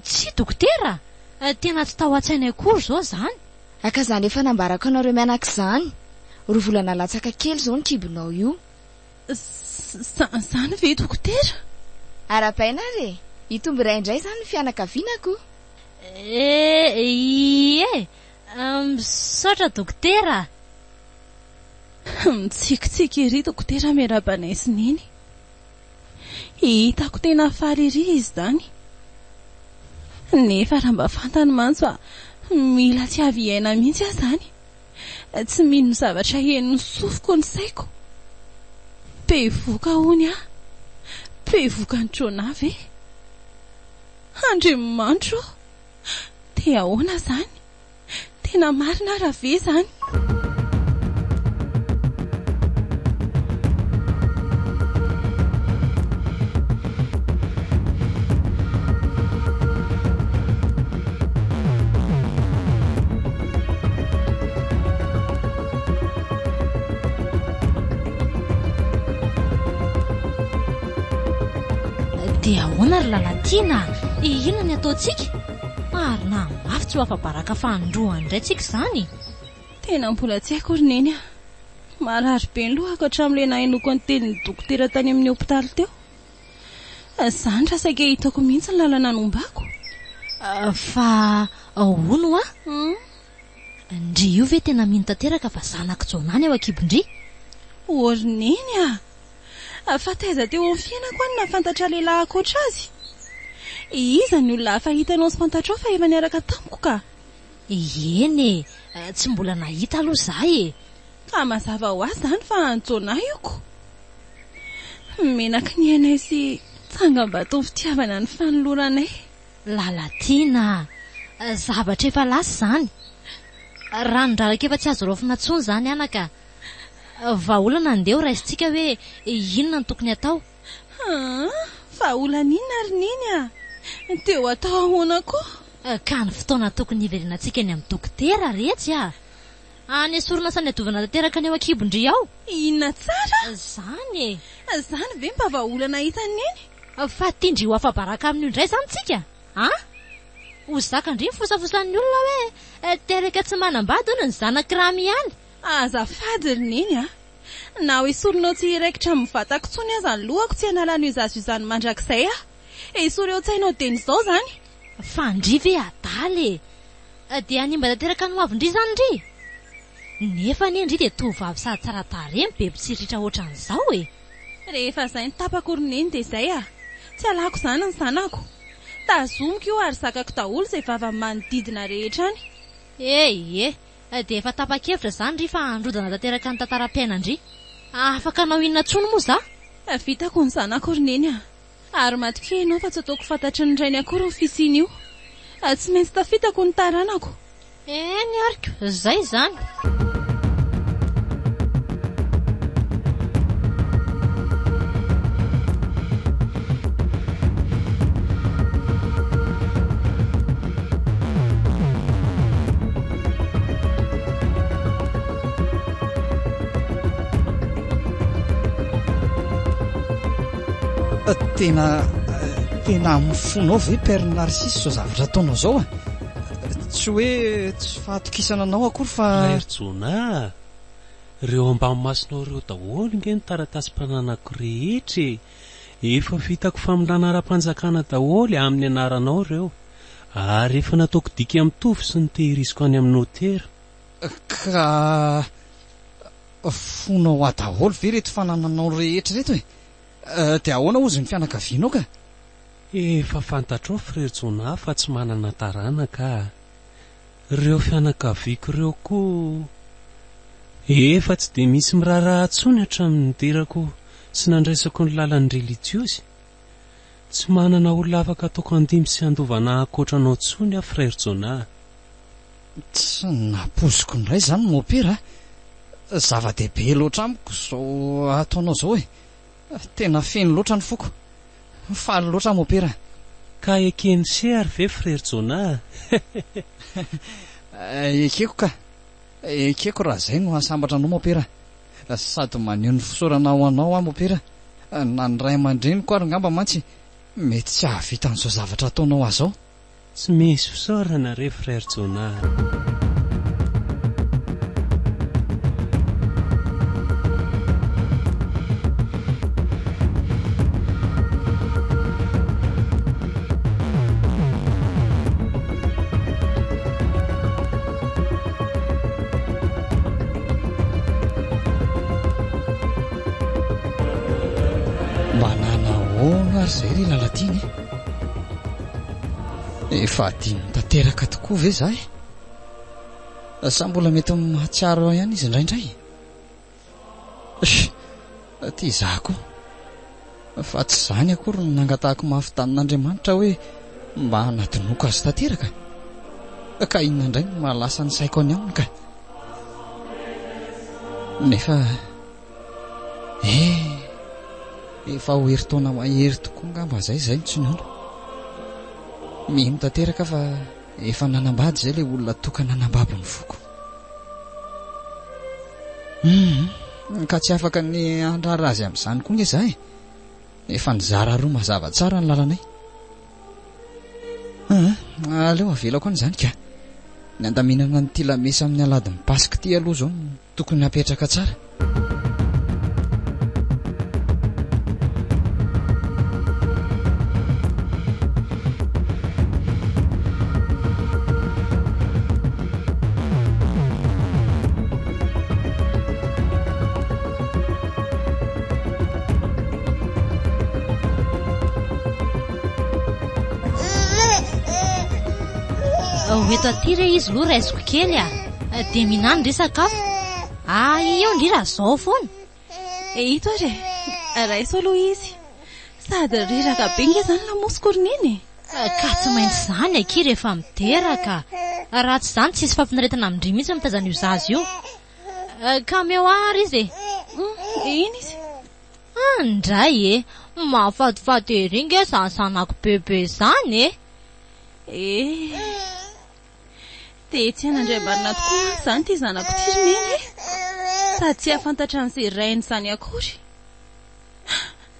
S4: Tsia dokotera a! Tena tsy tao an-tsainay akory izao izany.
S7: Ka izany efa nambarako anareo mianaka izany. Roa volana latsaka kely izao ny kibonao io.
S1: Izany ve dokotera?
S7: Arahabaina ary e! Hitombo iray indray izany ny fianakaviana ko!
S4: Eh, ie! Misaotra dokotera a!
S1: Mitsikitsiky ery dokotera miarahaba anay sy Neny. Hitako tena faly ery izy izany. Nefa raha mba fantany mantsy fa mila tsy avy hiaina mihitsy aho izany. Tsy mino ny zavatra henon'ny sofiko ny saiko. Bevoka hono aho. Bevoka an'i Jonah ve? Andriamanitra ô! Dia ahoana izany? Tena marina ara ve izany?
S4: Dia ahoana ry Lalatiana a? Inona ny ataontsika? Ary na mafy tsy ho afa-baraka fanindroany indray tsika izany?
S1: Tena mbola tsy haiko ry Neny a! Marary be ny lohako hatramin'ilay nahenoako ny tenin'ny dokotera tany amin'ny hopitaly teo. Izany raha saika hitako mihitsy ny lalana nombako.
S4: Fa hono hoa? Ndry io ve tena mino tanteraka fa zanak'i Jonah ny ao an-kibon-dry?
S1: O ry Neny a! Fa taiza teo amin'ny fiainako aho no nahafantatra lehilahy ankoatra azy? Iza ny olona hafa hitanao sy fantatrao fa efa niaraka tamiko ka?
S4: Eny e! Tsy mbola nahita aloha izaho e!
S1: Ka mazava ho azy izany fa an'i Jonah io ko! Menaky ny ainay sy tsangambaton'ny fitiavana ny fanoloranay.
S4: Lalatiana a! Zavatra efa lasa izany. Ranon-draraka efa tsy azo raofina intsony izany anaka. Vahaolana andeha ho raisintsika hoe inona no tokony hatao.
S1: Haa! Vahaolana inona ry Neny a! Dia ho atao ahoana koa?
S4: Ka ny fotoana tokony hiverenantsika eny amin'ny dokotera retsy a! Hanesorana sy hanadiovana tanteraka ny ao an-kibon-dry ao.
S1: Inona tsara?
S4: Izany e!
S1: Izany ve mba vahaolana hitan'i Neny?
S4: Fa tian-dry ho afa-baraka amin'io indray izany tsika an! Ho zakan-dry ny fosafosan'ny olona hoe teraka tsy manambady hono ny zanak'i Ramy ihany.
S1: Azafady ry Neny a! Na ho esorinao tsy hiraikitra amin'ny vatako intsony aza ny lohako tsy hanala an'io zaza io izany mandrakizay aho. Esory eo an-tsainao dieny izao izany.
S4: Fa ndry ve adala e! Dia hanimba tanteraka ny hoavin-dry izany ndry? Nefa anie ndry dia tovovavy sady tsara tarehy no be mpitsiritra ohatran'izao e!
S1: Rehefa izay ny tapako ry Neny dia izay a! Tsy alako izany ny zanako. Tazomiko io ary zakako daholo izay vavan'ny manodidina rehetra any.
S4: E ie! Dia efa tapa-kevitra izany ry fa handrodana tanteraka ny tantaram-piainan-dry. Afaka hanao inona intsony moa za?
S1: Vitako ny zanako ry Neny a! Ary matokia ianao fa tsy ataoko fantatry ny rainy akory ny fisian'io. Tsy maintsy tafitako ny taranako.
S4: Eny ary ko, zay izany.
S3: Tena tena amin'ny fonao ve Père Narcisse izao zavatra ataonao izao a? Tsy hoe tsy fahatokisana anao akory fa.
S6: Frère Jonah a! Ireo ambany masonao ireo daholo nge ny taratasim-pananako rehetra e! Efa vitako famindrana ara-panjakana daholo amin'ny anaranao ireo. Ary efa nataoko dika mitovy sy notehiriziko any amin'ny notera.
S3: Ka fonao ahy daholo ve ireto fanananao rehetra ireto e? Dia ahoana hozy ny fianakavianao ka?
S6: Efa fantatrao Frère Jonah fa tsy manana taranaka aho. Ireo fianakaviako ireo koa efa tsy dia misy miraharaha intsony hatramin'ny nidirako sy nandraisako ny lalan'ny relijiozy. Tsy manana olona afaka ataoko handimby sy handovana ahy ankoatra anao intsony aho Frère Jonah.
S3: Tsy nampoiziko indray izany Mopera a! Zava-dehibe loatra amiko izao ataonao izao e! Tena feno loatra ny foko. Faly loatra aho Mopera.
S6: Ka eken'i se ary ve Frère Jonah
S3: a? Ekeko ka! Ekeko raha izay no hahasambatra anao Mopera. Sady maneho ny fisaorana ho anao aho Mopera. Na ny ray aman-dreniko ary ngamba mantsy mety tsy hahavita an'izao zavatra ataonao ahy izao.
S6: Tsy misy fisaorana re Frère Jonah a!
S3: Mba nanahoana ary izay ry Lalatiana e? Efa adino tanteraka tokoa ve za e? Sa mbola mety mahatsiaro ahy ihany izy indraindray? Tia izaho koa. Fa tsy izany akory no nangatahako mafy tamin'Andriamanitra hoe mba hanadinoako azy tanteraka. Ka inona indray no mahalasa ny saiko any aminy ka. Nefa eh efa ho herintaona mahery tokoa angamba izay izay no tsy nihaona. Mino tanteraka aho fa efa nanambady izay ilay olona tokana nambabo ny foko. Hum, ka tsy afaka ny handrara azy amin'izany koa nge za e. Efa nizara roa mazava tsara ny lalanay. Ah, aleo avelako any izany ka. Ny andaminana an'ity lamesa amin'ny alahadin'ny Paska ity aloha izao no tokony hapetraka tsara.
S4: Ho eto aty re izy aloha raisiko kely a! Dia mihinano ndry sakafo. Ah, io ndry raha zao foana.
S1: Ito ary e! Raiso aloha izy. Sady reraka be nge zany lamosiko ry neny e!
S4: Ka tsy maintsy izany akia rehefa miteraka. Raha tsy izany tsisy fahafinaretana amin-dry mihitsy mitaiza an'io zaza io. Ka omeo ahy ary izy e!
S1: Iny izy.
S4: Andray e! Mahafatifaty ery nge izany zanako bebe izany e!
S1: Eh! Dia tsy hain'Andriamarina tokoa mantsy izany ity zanako ity ry Neny e! Sady tsy hahafantatra an'izay rainy izany akory.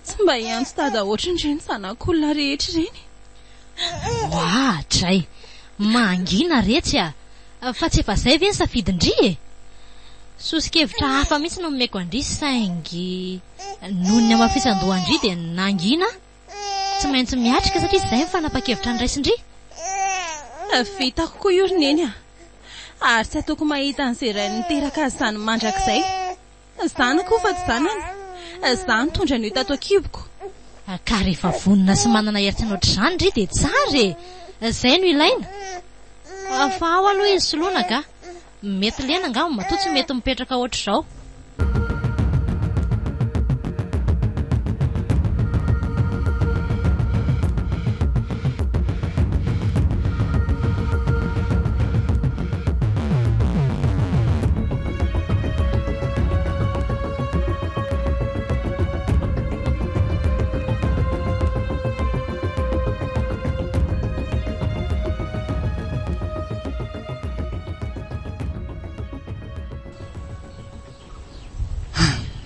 S1: Tsy mba hiantso dada ohatran'ireny zanak'olona rehetra ireny.
S4: Oadray! Mangina retsy a! Fa tsy efa izay ve ny safidin-dry e? Soso-kevitra hafa mihitsy no nomeko an-dry saingy noho ny hamafisan-dohan-dry dia nangina aho. Tsy maintsy miatrika satria izay ny fanapan-kevitra noraisin-dry.
S1: Vitako koa io ry Neny a! Ary tsy ataoko mahita an'izay rainy niteraka azy izany mandrakizay. Zanako io fa tsy zanany. Izaho nitondra an'io tato an-kiboko.
S4: Ka rehefa vonona sy manana herin-tsaina ohatr'izany ry dia tsara e! Izay no ilaina. Fa ao aloha izy soloina ka. Mety lena angamba matoa tsy mety mipetraka ohatr'izao.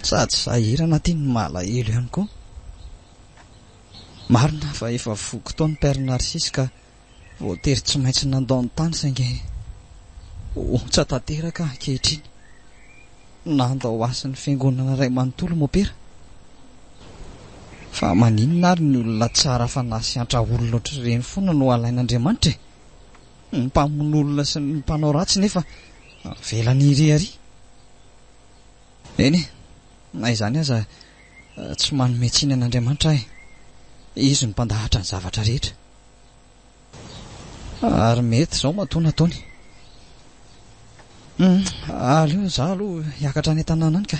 S3: Sady sahirana aty no malahelo ihany koa. Marina fa efa voky tao ny Père Narcisse ka voatery tsy maintsy nandao ny tany saingy ontsa tanteraka ankehitriny. Nandao ahy sy ny fiangonana iray manontolo Mopera. Fa maninona ary ny olona tsara fanahy sy antra olona ohatr'ireny foana no alain'Andriamanitra e? Ny mpamono olona sy ny mpanao ratsy nefa avelany hiriaria. Eny e, na izany aza tsy manome tsiny an'Andriamanitra aho e. Izy no mpandahatra ny zavatra rehetra. Ary mety izao matoa nataony. Hum, aleo izaho aloha hiakatra any an-tanàna any ka.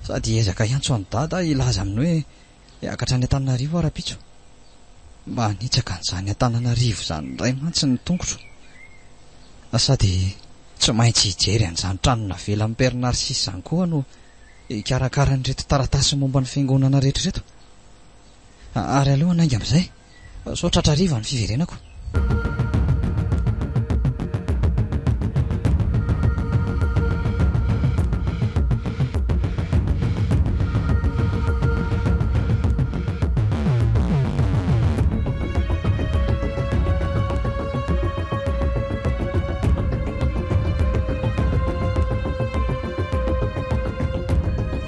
S3: Sady hiezaka hiantso an'i Dada aho hilaza aminy hoe hiakatra any Antananarivo aho rahampitso. Mba hanitsaka an'izany Antananarivo izany indray mantsy ny tongotro. Sady tsy maintsy hijery an'izany trano navelan'i Père Narcisse izany koa aho no hikarakara an'ireto taratasy momba ny fiangonana rehetra ireto. Ary aleo hanainga amin'izay. Sao tratra hariva ny fiverenako.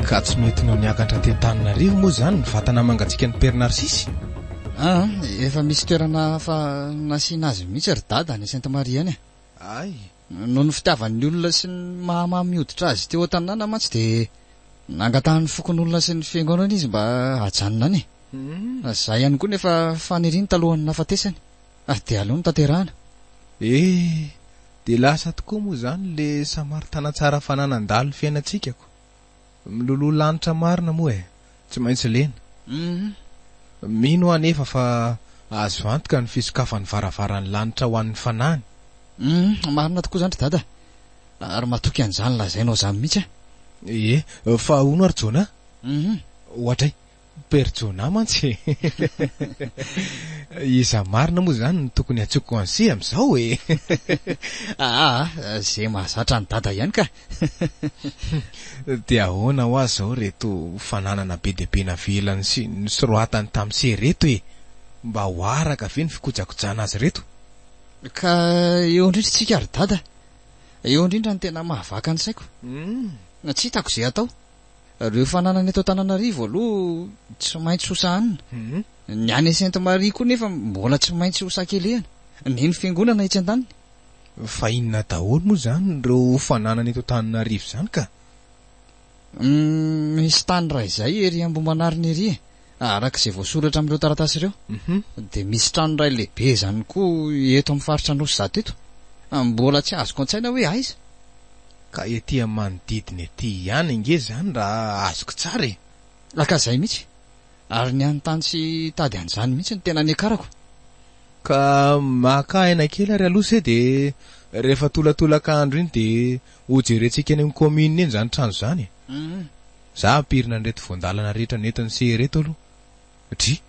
S2: Ka tsy noentinao niakatra aty Antananarivo moa izany ny vatana mangatsiakan'i Père Narcisse?
S3: Aa, efa misy toerana hafa nasiana azy mihitsy ry Dada any Sainte Marie any e.
S2: Hay!
S3: Noho ny fitiavan'ny olona sy ny maha-mamy hoditra azy teo an-tanàna mantsy dia nangatahan'ny fokonolona sy ny fiangonana izy mba hajanona any e. Izay ihany koa no efa faniriany talohan'ny nahafatesany ary dia aleo notanterahana.
S2: Eh! Dia lasa tokoa moa izany le Samaritana tsara fanahy nandalo ny fiainantsika ko. Miloloha lanitra marina moa e! Tsy maintsy lena. Mino aho anefa fa azo antoka ny fisokafan'ny varavaran'ny lanitra ho an'ny fanahiny.
S3: Humm, marina tokoa izany ry Dada. Ary matoky an'izany lazainao izany mihitsy aho.
S2: Ie, fa hono ary Jonah? Ohatray, Père Jonah mantsy e! Iza marina moa izany no tokony hantsoiko an'se amin'izao e?
S3: Aa, ze mahazatra an'i Dada ihany ka!
S2: Dia ahoana hoa izao ireto fananana be dia be navelany sy nosoratany tamin'i se ireto e? Mba ho araka ve ny fikojakojana azy ireto?
S3: Ka eo indrindra isika ry Dada, eo indrindra no tena mahavaka ny saiko. Tsy hitako izay hatao. Ireo fananana eto Antananarivo aloha tsy maintsy ho sahanina. Ny any Sainte Marie koa nefa mbola tsy maintsy ho sakelehana. Ny ny fiangonana etsy andaniny.
S2: Fa inona daholo moa izany ireo fananana eto Antananarivo izany ka?
S3: Misy tany iray izay ery Ambohimanarina ery e, araka izay voasoratra amin'ireo taratasy ireo. Dia misy trano iray lehibe izany koa eto amin'ny faritra Anosizato eto. Mbola tsy azoko an-tsaina hoe aiza.
S2: Ka ety amin'ny manodidina ety ihany ange izany raha azoko tsara e!
S3: Ka izay mihitsy. Ary ny hanontany sy hitady an'izany mihitsy no tena niakarako.
S2: Ka maka aina kely ary aloha se dia rehefa tolatolaka andro iny dia ho jerentsika eny amin'ny commune eny izany trano izany e! Za hampirina an'ireto voan-dalana rehetra noentin'i se ireto aloha. Dry!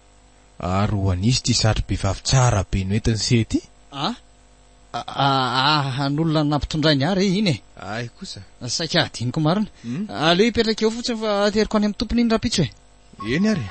S2: Ary ho an'iza ity satro-behivavy tsara be noentin'i se ity?
S3: A! Ahan'olona nampitondrainy ahy re iny e!
S2: Hay kosa.
S3: Saika hadinoko marina. Aleo hipetraka eo fotsiny fa ateriko any amin'ny tompony iny rahampitso e!
S2: Eny ary e!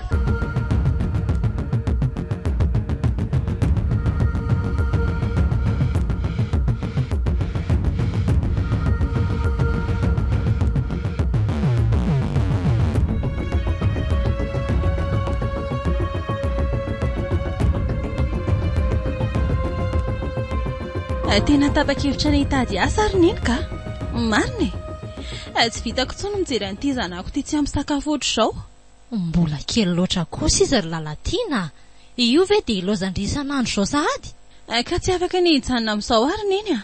S1: Tena tapa-kevitra ny hitady asa ary neny ka! Marina e! Tsy vitako intsony mijery an'ity zanako ity tsy ampy sakafo ohatr'izao.
S4: Mbola kely loatra kosa izy ry Lalatiana a! Io ve dia ilaozan-dry isan'andro izao sahady?
S1: Ka tsy afaka ny hijanona amin'izao ary neny a!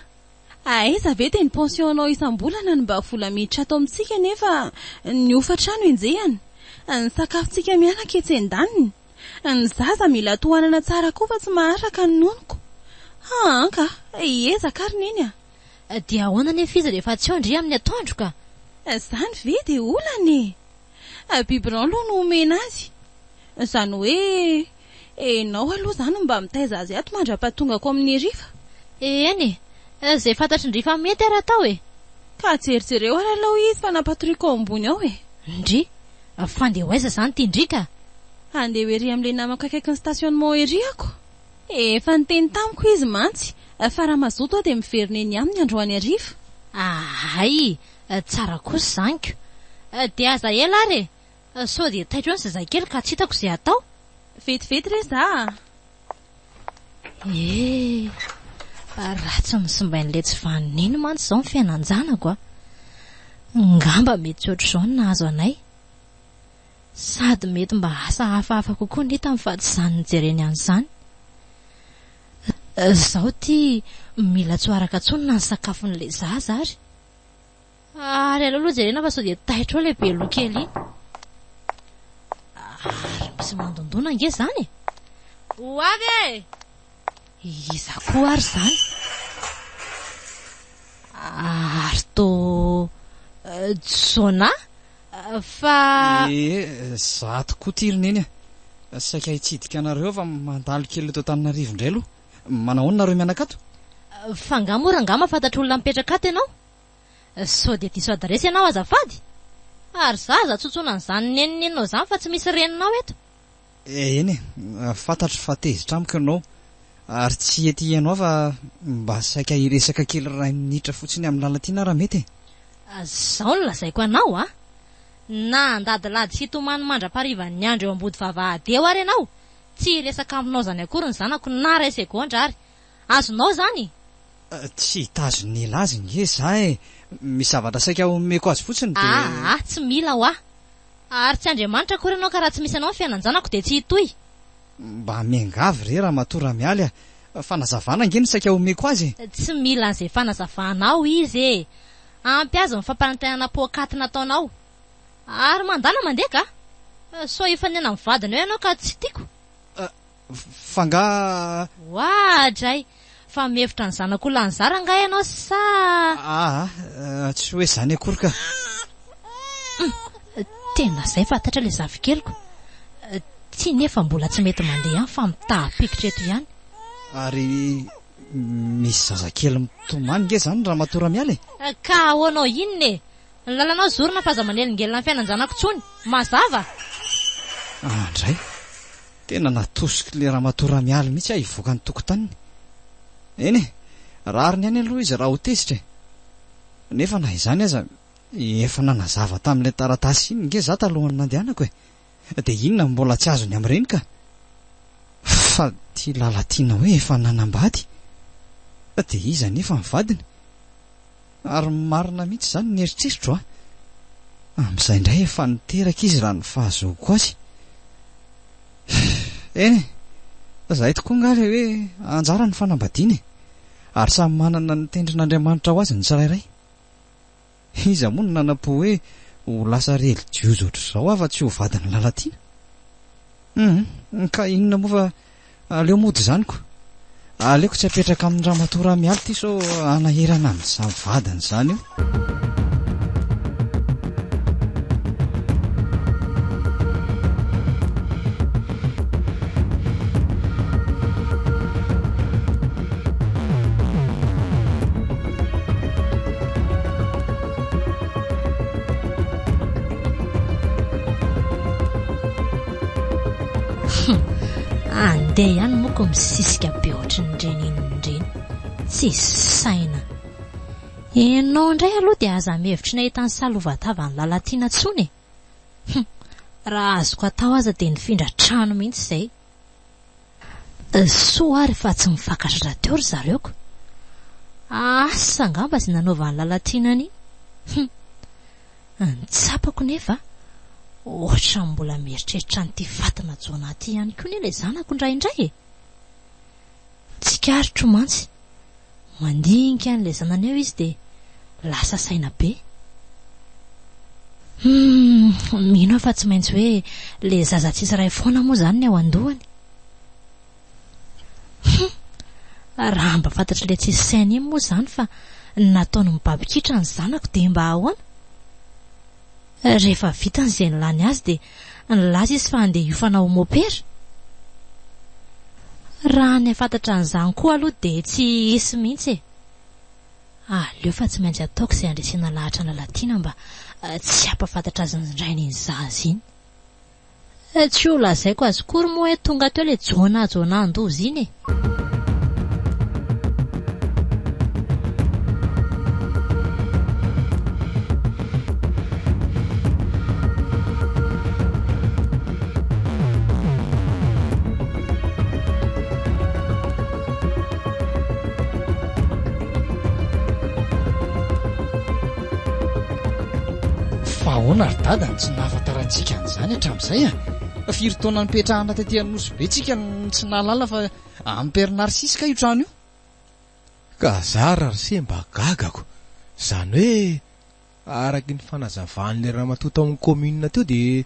S1: Aiza ve dia ny pension-nao isam-bolana no mba vola miditra ato amintsika nefa ny hofantrano enjehina, ny sakafontsika mianaka etsy an-daniny. Ny zaza mila tohanana tsara koa fa tsy maharaka ny nonoko. Haa ka, hiezaka ary neny a!
S4: Dia ahoana anefa izy rehefa tsy eo ndry amin'ny atoandro ka?
S1: Izany ve dia olana e! Biberon aloha no omena azy. Izany hoe enao aloha izany no mba mitaiza azy ato mandra-pahatongako amin'ny hariva.
S4: Eny e! Izay fantatry ndry fa mety ary atao e!
S1: Ka jerijereo ary aloha izy fa nampatoriako ao ambony ao e!
S4: Ndry! Fa andeha ho aiza izany ity ndry ka?
S1: Handeha ho ery amin'ilay namako akaikin'ny stationnement ery ako. Efa niteny tamiko izy mantsy fa raha mazoto aho dia miverina eny aminy androany hariva.
S4: Ahay! Tsara kosa izany ko! Dia aza ela ary e! Sao dia taitra eo ny zazakely ka tsy hitako izay hatao.
S1: Vetivety re za a!
S4: Eh! Raha tsy nosimbain'ilay tsy vanona iny mantsy izao ny fiainan-janako a! Ngamba mety tsy ohatr'izao ny nahazo anay. Sady mety mba asa hafahafa kokoa ny hitany fa tsy izany nijereny an'izany. Izao ity mila tsy ho araka intsony na ny sakafon'ilay zaza ary. Ary aleo aloha jerena fa sao dia taitra eo ilay beloha kely iny. Ary misy mandondona ange izany e! Ho avy e! Iza koa ary izany? Ary toa Jonah fa.
S3: Ee, za tokoa ity ry Neny a! Saika hitsidika anareo aho fa mandalo kely eto Antananarivo indray aloha. Manahoana nareo mianaka ato?
S4: Fa angaha moa rangaha mahafantatra olona mipetraka ato ianao? Sao dia diso adiresy ianao azafady? Ary za aza tsotsoina an'izany nenoneninao izany fa tsy misy reninao eto.
S3: Eny e, fantatro fa tezitra amiko ianao ary tsy hety hihaino ahy fa mba saika hiresaka kely iray minitra fotsiny amin'i Lalatiana raha mety e.
S4: Izao no lazaiko anao a! Na handadilady sy hitomany mandra-paharivan'ny andro eo ambody vavahady eo ary ianao, tsy hiresaka aminao izany akory ny zanako na iray segondra ary. Azonao izany?
S3: Tsy hitazona ela azy nge za e! Misy zavatra saika homeko azy fotsiny dia.
S4: Aa, tsy mila hoa! Ary tsy Andriamanitra akory ianao ka raha tsy misy anao ny fiainan-janako dia tsy hitohy.
S3: Mba miangavy re Ramatoa Ramialy a! Fanazavana ange no saika homeko azy
S4: e! Tsy mila an'izay fanazavanao izy e! Ampy azy ny fampanantenana poakaty nataonao. Ary mandàna mandeha ka! Sao hifanena amin'ny vadiny eo ianao ka tsy tiako.
S3: Fa nga.
S4: Oadray! Fa mihevitra ny zanako ho lany zara angaha ianao sa.
S3: Aa, tsy hoe izany akory ka.
S4: Hum! Tena izay fa taitra ilay zafikeliko. Ty nefa mbola tsy mety mandeha ihany fa mitaha-pikitra eto ihany.
S3: Ary misy zazakely mitomany nge izany Ramatoa Ramialy
S4: e! Ka ahoanao inona e! Ny lalanao zorina fa aza manelingelina ny fiainan-janako intsony. Mazava?
S3: Andray! Tena natosik'ilay ramatoa Ramialy mihitsy aho hivoaka ny tokotaniny. Eny e, rariny ihany aloha izy raha ho tezitra e. Nefa na izany aza, efa nanazava tamin'ilay taratasy iny nge za talohan'ny nandehanako e. Dia inona no mbola tsy azony amin'ireny ka? Fa ity Lalatiana hoe efa nanambady, dia iza anefa ny vadiny? Ary marina mihitsy izany ny eritreritro a! Amin'izay indray efa niteraka izy raha ny fahazoako azy. Eny e! Izay tokoa angaha ilay hoe anjara ny fanambadiana e! Ary samy manana ny tendrin'Andriamanitra ho azy ny tsirairay. Iza moa no nanam-po hoe ho lasa relijiozy ohatr'izao aho fa tsy ho vadin'i Lalatiana? Hum, ka inona moa fa aleo mody izany ko. Aleoko tsy apetraka amin'i Ramatoa Ramialy ity sao hanahirana an'izany vadiny izany eo.
S4: Hum, andeha ihany moa ko misisika be ohatrin'ireny inona ireny. Tsisy saina. Ianao indray aloha dia aza mihevitry ny hahita ny salova-tavan'i Lalatiana intsony e. Hum, raha azoko atao aza dia nifindra trano mihitsy izay. Soa ary fa tsy mifankatratra teo ry zareo ko. Asa angamba izay nanaovan'i Lalatiana an'iny. Hum. Ny tsapako nefa, ohatran'ny mbola mieritreritra an'ity fatina Jonah ity ihany koa anie ilay zanako indraindray e! Tsikaritro mantsy, mandinika an'ilay zanany eo izy dia lasa saina be. Humm, mino aho fa tsy maintsy hoe ilay zaza tsisy ray foana moa izany ny ao an-dohany. Humm, raha mba fantatr'ilay tsisy saina iny moa izany fa nataony mibaby kitra ny zanako dia mba ahoana? Rehefa vitany izay nilany azy dia nilaza izy fa handeha hiofana ho mopera. Raha ny hahafantatra an'izany koa aloha dia tsy hisy mihitsy e! Aleo fa tsy maintsy ataoko izay handresena lahatra an'i Lalatiana mba tsy hampahafantatra azy ny rainy iny zaza iny. Tsy ho lazaiko azy kory moa hoe tonga teo ilay Jonah Jonah-ndoza iny e!
S3: Fa ahoana ry dada no tsy nahafantarantsika an'izany hatramin'izay a? Firy taona nipetrahana taty Anosy be tsika no tsy nahalala fa an'i Père Narcisse kay io trano io?
S2: Ka zara ry se mba gagako, zany hoe Araky ny fanazavan'ilay ramatoa tao amin'ny commune teo dia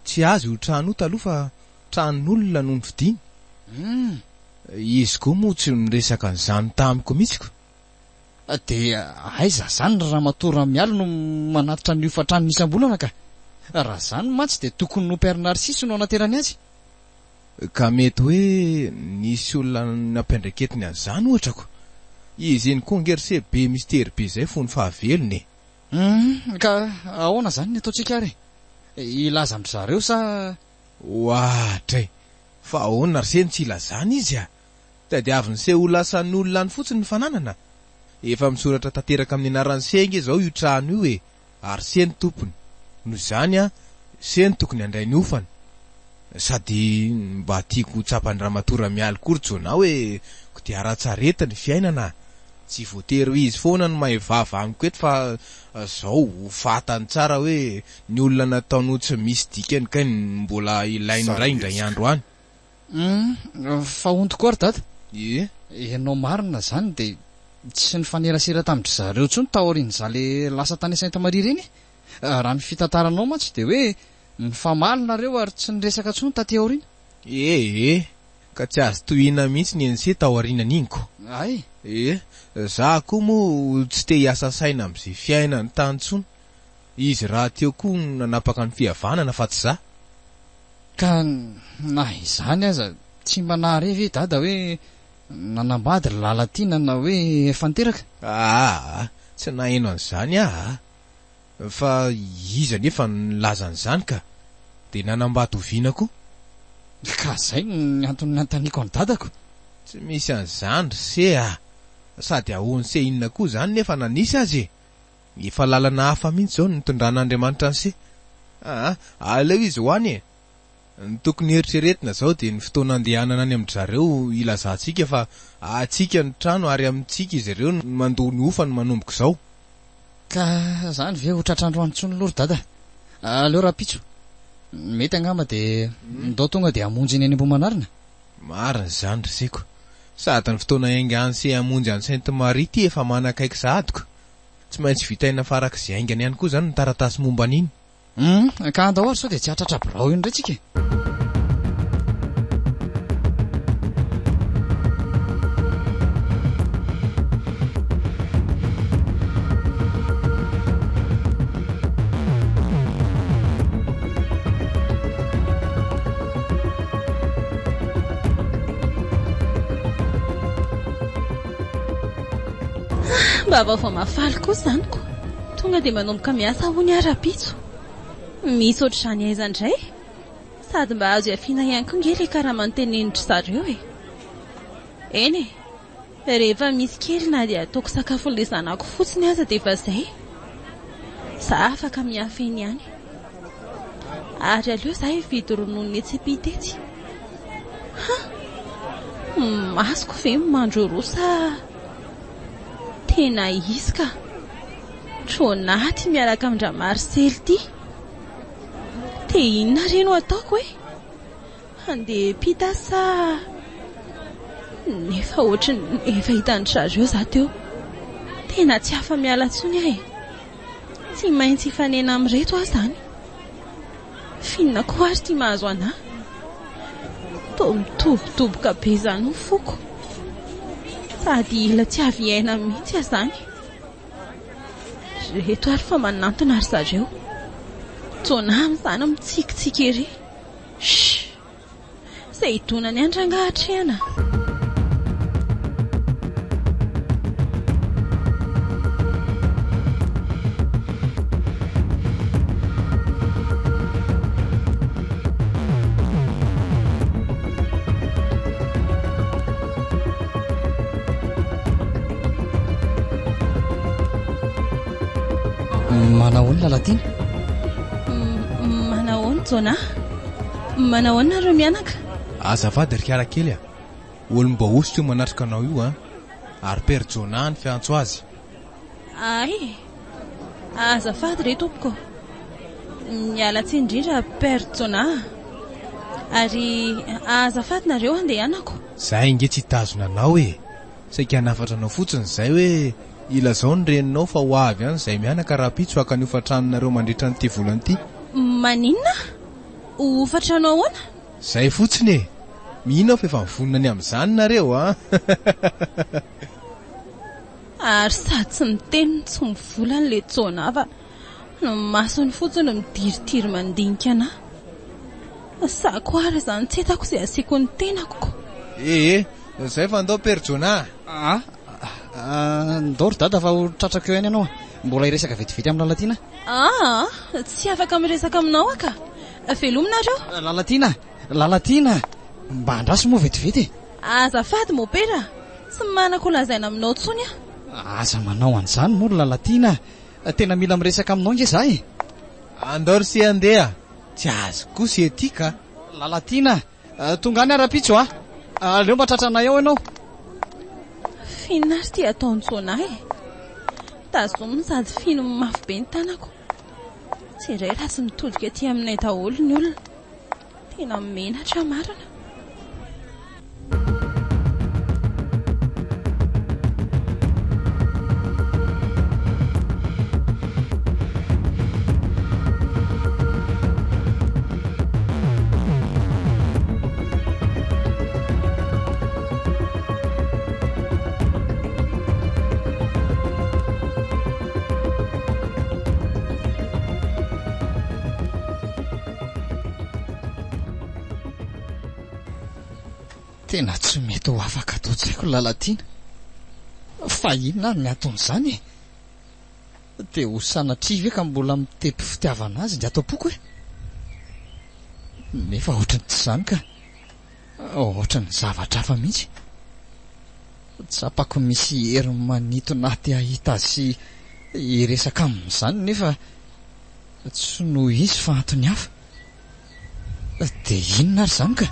S2: tsy azy io trano io taloha fa tranon'olona no novidiany. Izy koa moa tsy niresaka an'izany tamiko mihitsy ko.
S3: Dia aiza izany ry ramatoa Ramialy no manatitra ny hofan-tranony isam-bolana ka? Raha izany mantsy dia tokony ho Père Narcisse no hanaterany azy.
S2: Ka mety hoe nisy olona nampiandraiketiny an'izany ohatra ko! Izy iny koa ange ry se be mistery be izay fony fahavelony e!
S3: Hum, ka ahoana izany ny ataontsika ary e? Hilaza amin-dry zareo sa.
S2: Oadray! Fa ahoana ry se no tsy hilazana izy a! Tadiavin'i se ho lasan'olona any fotsiny ny fananana? Efa misoratra tanteraka amin'ny anaran'i se ange izao io trano io e! Ary se no tompony. Noho izany an, se no tokony handray ny hofany. Sady mba tiako ho tsapan'i Ramatoa Ramialy koa ry Jonah hoe kodiaran-tsarety ny fiainana a! Tsy voatery ho izy foana no mahay vava amiko eto fa zao ho fantany tsara hoe ny olona nataony ho tsy misy dikany kay no mbola ilainy indray indray andro any.
S3: Humm, fa hono tokoa ry dada?
S2: Ie.
S3: Ianao marina izany dia tsy nifanerasera tamin-dry zareo intsony taorian'izaho le lasa tany Sainte Marie ireny e? Raha ny fitantaranao mantsy dia hoe nifamaly nareo ary tsy niresaka intsony taty aoriana.
S2: Ie e, ka tsy azo tohina mihitsy ny an'se taorianan'iny ko.
S3: Hay.
S2: Ie, za koa moa tsy te hiasa saina amin'izay fiainany tany intsony. Izy rahateo koa no nanapaka ny fihavanana fa tsy za.
S3: Ka na izany aza tsy mba nahare ve dada hoe nanambady ry Lalatiana na hoe efa niteraka?
S2: Aa, tsy naheno an'izany aho a! Fa iza anefa no nilaza an'izany ka? Dia nanambady oviana koa?
S3: Ka izay ny antony nanontaniako an'i dadako.
S2: Tsy misy an'izany ry se a! Sady ahoan'i se inona koa izany nefa na nisy aza e! Efa lalana hafa mihitsy izao no nitondran'Andriamanitra an'i se. Aa, aleo izy ho any e! Ny tokony heritreretina izao dia ny fotoana andehanana any amin-dry zareo hilazantsika fa antsika ny trano ary amintsika izy ireo no mandoa ny hofany manomboka izao.
S3: Ka zany ve ho tratra androany intsony aloha ry dada? Aleo rahampitso. Mety angamba dia ndao tonga dia hamonjy eny Ambohimanarina.
S2: Marina izany ry seko. Sady ny fotoana hiaingan'i se hamonjy an'i Sainte Marie ity efa manakaiky sahady ko. Tsy maintsy vitaina farak'izay haingana ihany koa izany ny taratasy momba an'iny.
S3: Hum, ka andao ary sao dia tsy hahatratra birao eo indray tsika e.
S1: Mba vaovao mahafaly koa izany ko! Tonga dia manomboka miasa hono aho rahampitso. Misy ohatr'izany aiza indray? Sady mba azo iafiana ihany koa nge ilay karama notenenin-dry zareo e! Eny e! Rehefa misy kely na dia ataoko sakafon'ilay zanako fotsiny aza dia efa izay. Za afaka miafy eny ihany. Ary aleo za hividy ronono etsy ampita etsy. Ha! Masoko ve mandroroa sa tena izy ka! Trônaty miaraka amin-dRamarcel ity. Dia inona re no ataoko e? Handeha hiampita aho sa nefa ohatry ny efa hitan-dry zareo za teo. Tena tsy afa-miala intsony aho e! Tsy maintsy hifanena amin'ireto aho izany. F'inona koa ary ity mahazo anà? Toa mitobotoboka be izany ny foko. Sady ila tsy avy hiaina mihitsy aho izany. Ireto ary fa manantona ry zareo. Jonah amin'izany mitsikitsiky ery. Shh! Izay hidonany any rangaha atrehana.
S3: Manahoana Lalatiana?
S1: Manahoana Jonah? Manahoana nareo mianaka?
S2: Azafady ry kala kely a! Olom-boahosotra io manatrika anao io an! Ary Père Jonah ny fiantso azy.
S1: Ay! Azafady re tompoko. Miala tsiny indrindra Père Jonah a! Ary azafady nareo andehanako.
S2: Zahay ange tsy hitazona anao e! Saika hanafatra anao fotsiny izay hoe ilazao ny reninao fa ho avy any izahay mianaka rahampitso haka ny hofan-tranonareo mandritra an'ity volana ity.
S1: Maninona? Hofan-trano ahoana?
S2: Izay fotsiny e! Mino aho fa efa mivonona ny amin'izany nareo an!
S1: Ary sady tsy miteny no tsy mivolana ilay Jonah fa ny masony fotsiny no midiritiry mandinika anà. Za koa ary izany tsy hitako izay asiako ny tenako ko.
S2: Ee, izay fa ndao Père Jonah
S3: a. Aa, ndao ry dada fa ho tratrako eo ihany ianao a. Mbola hiresaka vetivety amin'i Lalatiana
S1: aho. Aa, tsy afaka miresaka aminao aho ka. Veloma nareo.
S3: Lalatiana, Lalatiana, mba andraso moa vetivety e.
S1: Azafady mopera, tsy manako lazaina aminao intsony aho.
S3: Aza manao an'izany moa ry Lalatiana a. Tena mila miresaka aminao ange za e.
S2: Andao ry se andeha, tsy azo kosa ety ka.
S3: Lalatiana a, tonga any aho rahampitso a. Aleo mba tratranay ao ianao.
S1: F'inona ary ity ataon'i Jonah e? Tazominy sady fihininy mafy be ny tanako. Jereo raha tsy mitodika aty aminay daholo ny olona. Tena menatra marina.
S3: Tena tsy mety ho afaka ato an-tsaiko Lalatiana. Fa inona ary ny anton'izany e? Dia ho sanatria ve ka mbola mitepo fitiavana azy ny ato am-poko e? Nefa ohatran'ny tsy izany ka. Ohatran'ny zavatra hafa mihitsy. Tsapako misy hery manintona ahy te hahita azy sy hiresaka aminy izany nefa tsy noho izy fa antony hafa. Dia inona ary izany ka?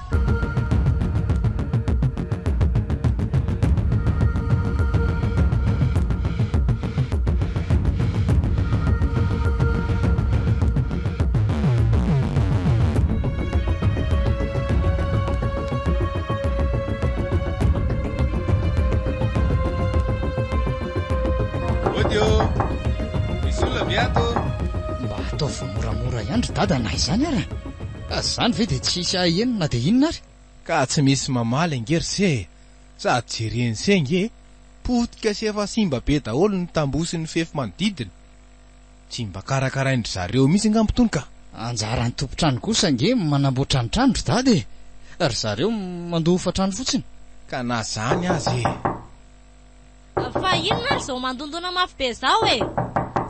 S2: Ody ô! Misy olona ve ato?
S3: Mba ataovy moramora ihany ry dada na izany ara! Izany ve dia tsy hisy haheno na dia inona ary?
S2: Ka tsy misy mamaly ange ry se e! Sady jeren'i se ange e! Potika sy efa simba be daholo ny tamboho sy ny fefy manodidina. Tsy mba karakarain-dry zareo mihitsy angamba itony ka!
S3: Anjaran'ny tompon-trano kosa ange ny manamboatra ny trano ry dada e! Ry zareo mandoa hofan-trano fotsiny.
S2: Ka na zany aza e!
S4: Fa inona ary izao mandondona mafy be izao e!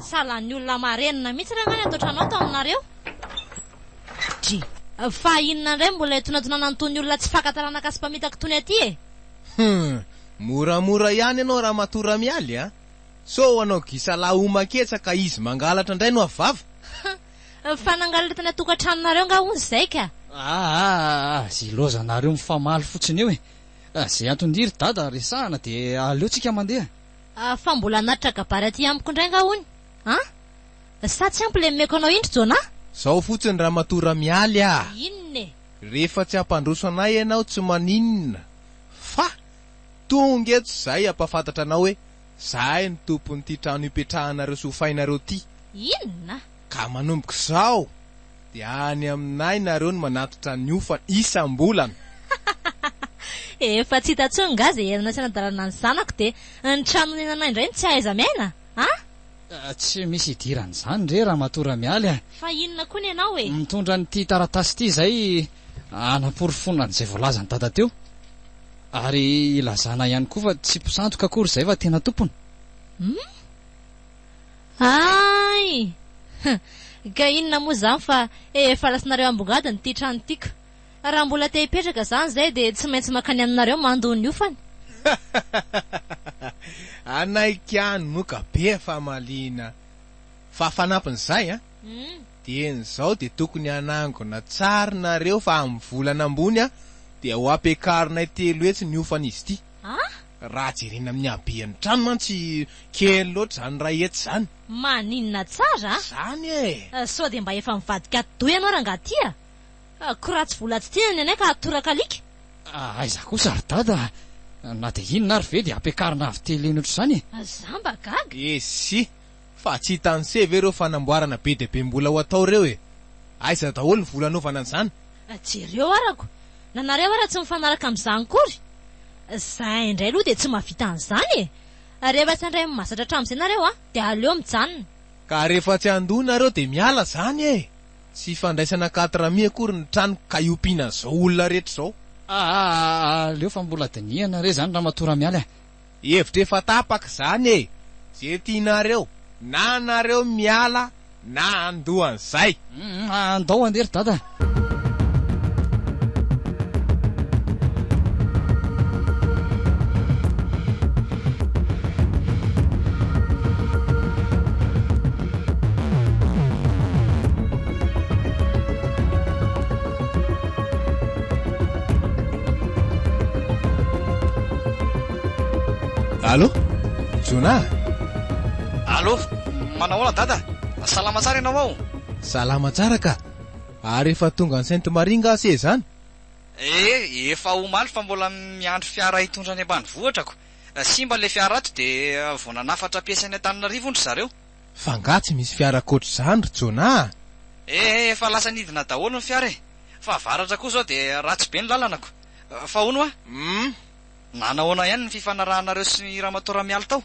S4: Salan'ny olona marenina mihitsy rangahy ny ato an-trano ato aminareo. Dry. Fa inona indray mbola hitonantonana an'itony olona tsy faka taranaka sy mpamitaka itony aty e!
S2: Hum! Moramora ihany ianao ramatoa Ramialy a! Sao hanao gisalahy homan-ketsa ka izy mangalatra indray no avy vava?
S4: Fa nangalatra tany an-tokantranonareo angaha hono izay ka?
S3: Aa! Aza ilaozanareo mifamaly fotsiny eo e! Izay anton-dia ry dada resahana dia aleo tsika mandeha.
S4: Fa mbola hanatitra kabary aty amiko indray angaha hono? An? Sa tsy ampy ilay nomeko anao iny ry Jonah?
S2: Zao fotsiny ramatoa Ramialy a!
S4: Inona e?
S2: Rehefa tsy hampandroso anay ianao tsy maninona fa tonga eto izahay hampahafantatra anao hoe Zahay no tompon'ity trano ipetrahanareo sy hofainareo ity.
S4: Inona?
S2: Ka manomboka izao dia any aminay nareo no manatitra ny hofany isam-bolana.
S4: Efa tsy hita intsony nga izay herana sy anadalana ny zanako dia ny trano onenanay indray no tsy ahaiza-miaina a?
S3: Tsy misy idiran'izany re Ramatoa Ramialy a!
S4: Fa inona koa ny anao e?
S3: Mitondra an'ity taratasy ity izay hanaporofoana an'izay voalazan'i Dada teo. Ary ilazana ihany koa fa tsy mpisandoka akory izay fa tena tompony.
S4: Hum? Hay! Ka inona moa izany fa efa lasanareo ambongadiny ity trano ity ka. Raha mbola te hipetraka izany izay dia tsy maintsy mankany aminareo mandoa ny hofany.
S2: Hanaiky ihany moa ka be famaliana. Fa fanampin'izay an! Dieny izao dia tokony hanangona tsara nareo fa amin'ny volana ambony dia ho ampiakarinay 300 ny hofan'izy ity. Raha jerena amin'ny haben'ny trano mantsy kely loatra izany 100 izany.
S4: Maninona tsara a!
S2: Izany e!
S4: Sao dia mba efa mivadika atidoha ianao rangahy ity a! Ko raha tsy vola tsy tiana ny anay ka atoraka alika.
S3: Aiza kosa ry dada a! Na dia inona ary ve dia ampiakarina avy telo heny ohatr'izany e!
S4: Za mba gaga.
S2: Esy! Fa tsy hitan'se ve ireo fanamboarana be dia be mbola ho atao ireo e? Aiza daholo ny vola hanaovana an'izany?
S4: Jereo arako, na nareo ara tsy mifanaraka amin'izany kory. Zahay indray aloha dia tsy mahavita an'izany e! Rehefa tsy handray ny mahazatra hatramin'izay nareo a, dia aleo mijanona.
S2: Ka rehefa tsy handoa nareo dia miala zany e! Tsy fandraisana quatre mi akory ny tranoko ka iompiana an'izao olona rehetra izao.
S3: Aa aleo fa mbola dinihana re izany Ramatoa Ramialy a!
S2: Hevitra efa tapaka izany e! Ze tianareo, na nareo miala na handoa an'izay.
S3: Humm andao andeha ry dada.
S2: Allô? Jonah?
S3: Allô? Manahoana dada? Salama tsara ianao ao?
S2: Salama tsara ka! Ary efa tonga any Sainte Marie nga se zany?
S3: Eh, efa omaly fa mbola miandry fiara hitondra any ambanivohitra ko. Simba ilay fiara ato dia vao nanafatra pièce any Antananarivo hono ry zareo.
S2: Fa nga tsy misy fiara ankoatr'izany ry Jonah a?
S3: Eh, efa lasa nidina daholo ny fiara e! Fahavaratra koa izao dia ratsy be ny lalana ko. Fa hono hoa?
S2: Hum.
S3: Nanahoana ihany ny fifanarahanareo sy Ramatoa Ramialy tao?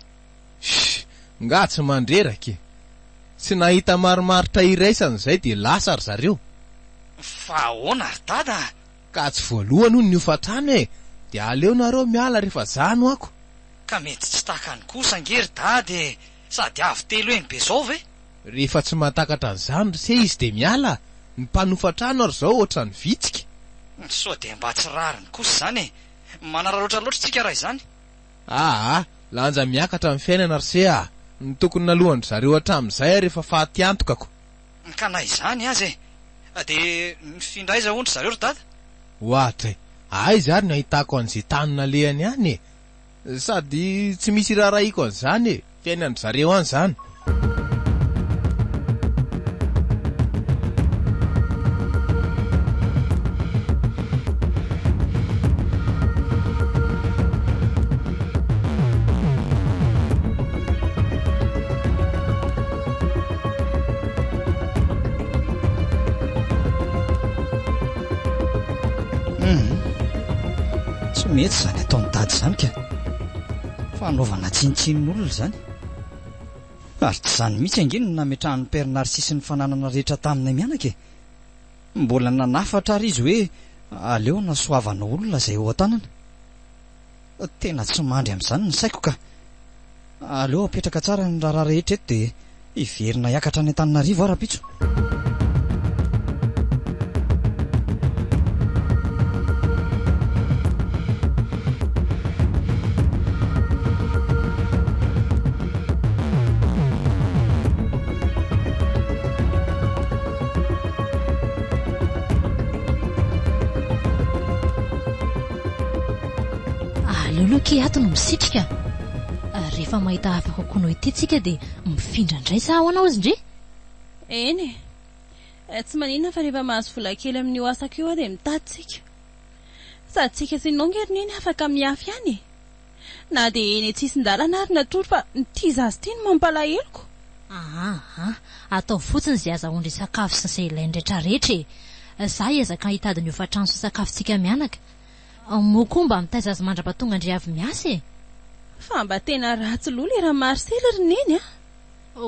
S2: Shh! Nga tsy mandreraka e! Tsy nahita marimaritra iraisana izay dia lasa ry zareo.
S3: Fa ahoana ry dada a?
S2: Ka tsy voalohany hono ny hofantrano e! Dia aleo nareo miala rehefa za no ako.
S3: Ka mety tsy takany kosa ange ry dada e! Sady avo telo heny be zao ve?
S2: Rehefa tsy mahatakatra an'izany ry se izy dia miala, ny mpanofa trano ary zao ohatran'ny vitsika.
S3: Sao dia mba tsy rariny kosa izany e! Manararaotra loatra tsika raha izany.
S2: Aa! Lanja miakatra ny fiainana ry se a! Ny tokony naloan-dry zareo hatramin'izay ary efa faty antoka ko!
S3: Ka na izany aza e! Dia nifindra aiza hono ry zareo ry dada?
S2: Ohatra e! Aiza ary no ahitako an'izay tany nalehany any e! Sady tsy misy iraharahiako an'izany e! Fiainan-dry zareo any izany.
S3: Hum. Tsy mety izany ataon'i Dada izany ka. Fanaovana tsinontsinon'olona izany. Ary tsy izany mihitsy ange no nametrahan'i Père Narcisse ny fananana rehetra taminay mianaka e. Mbola nanafatra ary izy hoe aleo anasoavana olona izay eo an-tanana. Tena tsy mandry amin'izany ny saiko ka. Aleo apetraka tsara ny raharaha rehetra eto dia hiverina hiakatra any Antananarivo aho rahampitso.
S5: Aleo aloha akia ato no misitrika. Rehefa mahita hafa kokoa noho ity tsika dia mifindra indray sa ahoana hozy ndry?
S1: Eny e. Tsy maninona fa rehefa mahazo vola kely amin'io asako io aho dia mitady tsika. Sady tsika sy nao nge ry neny afaka mihafy ihany e. Na dia eny an-tsisin-dalana ary natory fa ity zaza ity no mampalaheloko.
S5: Aa, ataovy fotsiny izay azahoan-dry sakafo sy izay ilainy retraretra e! Za hiezaka hitady ny hofantrano sy sakafontsika mianaka. Moa koa mba mitaiza azy mandrapatonga ndry avy miasa e!
S1: Fa mba tena ratsy loha le Ramarsely ry neny a!